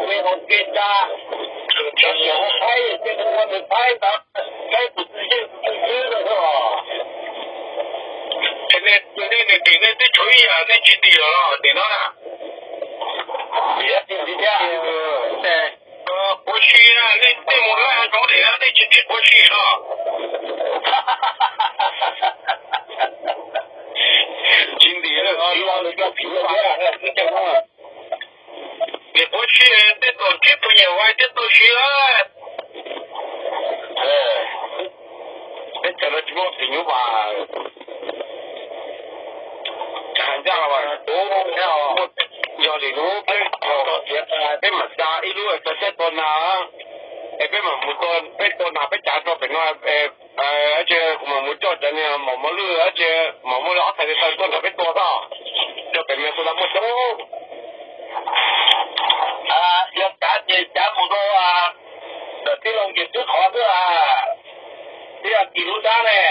li hauv kev tsa, cov nyias ua phaib ces mus ua nws phaib ntawd, saib tus twg yeej tus twg xwb no xwb os. Ces nej, nej ntim nej twb tshuav ib yam nej tsis ntim los tim no na. Tias tsis ntim thiab. Quav si, nej, nej mus laij hav zoov tim nej tsis ntim quav si los? Tsis ntim los, ntim quav si, tej thaum ntsib tus nyiam vais thiab tus si lawm. Peb txawm los tsis muaj phim nyuj vais. Ncaj los, yog li lub peb tso tiav tas peb mam xa ib lub tso siab tua nas, es peb mam mus, peb tua nas peb cav rau pem no, tsis kuv mam mus coj cov niag maum mos lwj, tsis mam muab li ob txhais taw tuaj nrog peb tua xwb, rau pem me kuv xav muaj coob. Yog cav ces cav mus rau ntawm tij laug ces twb qhov xwb, twb yog kis lub dab ne.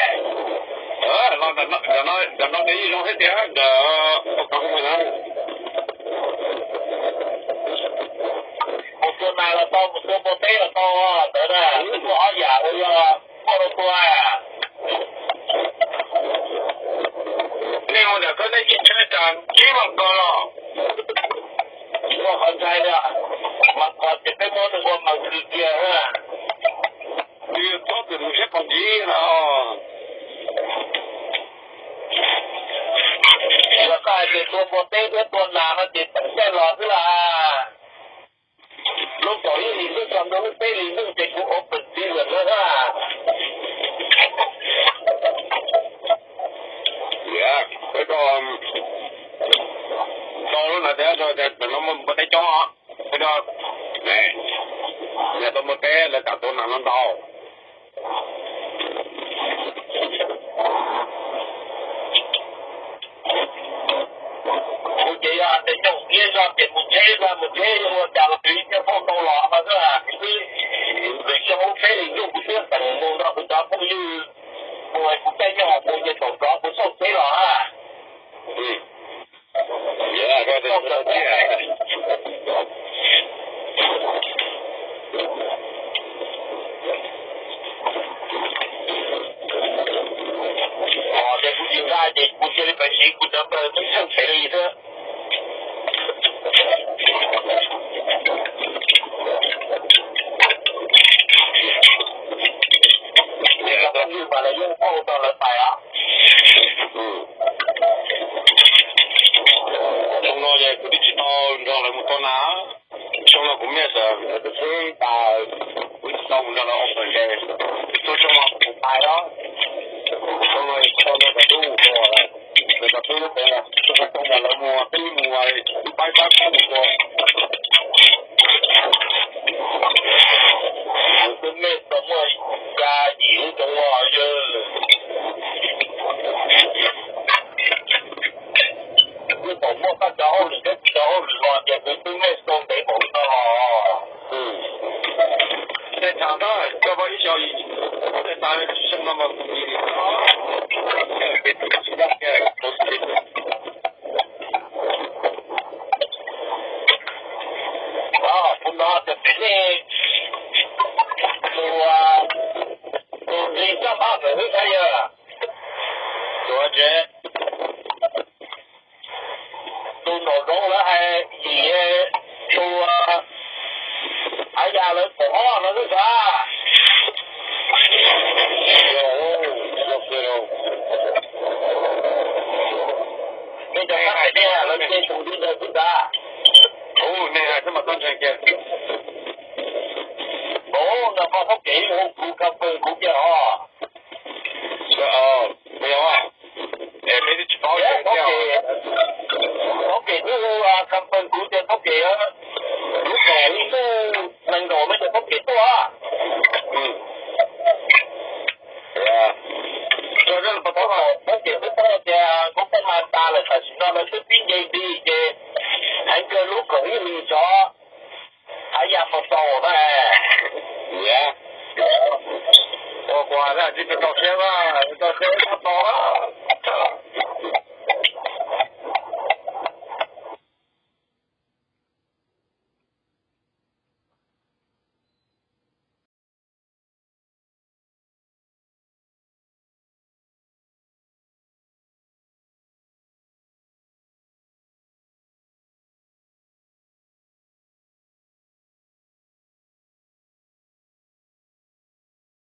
Los ntawm no nws yeej zoo thiab tiag ntawm mus tua nas los tau, mus tua npua teb los tau, ntawd na, twb muaj ob yam uas yog muaj rau tua. Nej mus ntawm ko nej tsis ntshai tsam ntsib mas kos los? Tsis muaj qhov ntshai li, mas kos ces peb muab nws ua mas khwv kiag na. Nws txhob txwm mus siab pom ntxiv no. Yog koj hais tias tua npua teb thiab tua nas no ces tseem caij los xwb las. Lub kaum ib hlis xwb txog ntua lub peb hlis xwb ces kuv ua pem txiv lawm na. Tias, tau lub no tias, no npua teb cob, niam tau npua teb lawv kam tua nas no ntau. Kuv ces yog tias nyob hauv pliaj zog ces mus teb mus teb ua cas los twb ib tiaj fauj tau los no xwb. Vim xyoo lub tsheb li ntuj kuv twb teem mus nrog kuv cov phooj ywg mus, kuv caij nyob hauv mus ces thaum rov kuv xauj tsheb los a. Ces kuv tsis nqa ces kuv cia li pais siv kuv cov plaws tub txheej tsev li xwb. Ces los phooj ywg mas lawv yeej pauj tau lawv pais os. Xyoo no ces kuv twb tsis tau nrog lawv mus tua nas. Xyoo no kuv mej xwb tas, kuv tsis tau mus nrog lawv ua pawg ntse. Tus xyoo no kuv pais os. Xyoo no tsis tau nrog cov tub mus tua, cov tub lub pem no, xyoo no lawv mus pib mus paib pab pab mus tua. Tus mej tau muaj ka yim lub xyoo no yawg. Kuv thaum muaj koj cov hauj lwm thiab kuv cov hauj lwm no ces kuv twb mej xoo ntev npaum li no los. Tej thaum ntawd koj muaj ib xyoo, tej thaum xyoo no mas kuv nim, kuv no ces peb nej tus, tus nqi coj pab ntawm wb thiab yawg. Tus tsev, tus nraum zoov lawv hais yim, tus Hav Yas lawv kaum ob no xwb xav. Nej cov sab tes nej lawv cia tus nqi ntawd xwb xav. Tus nej hais xwb mas txhob ntseeg kiag. Tus no koj txhob kev hu kuv ka pw kuv kiag os. Txhob kev, txhob kev twb hu ka pw kuv ces txhob kev, lub kaum ib ntuj nees nkaum no ces txhob kev tuaj. Txhob kev twb paub tias kuv pheej mas tas lawm tam sim no lawv twb pib nce ti ces heev kawg lub kaum ib hlis tsov Hav Yas puas tau na. Ua kuv hais tsis tau siab, tau siab txhob tau.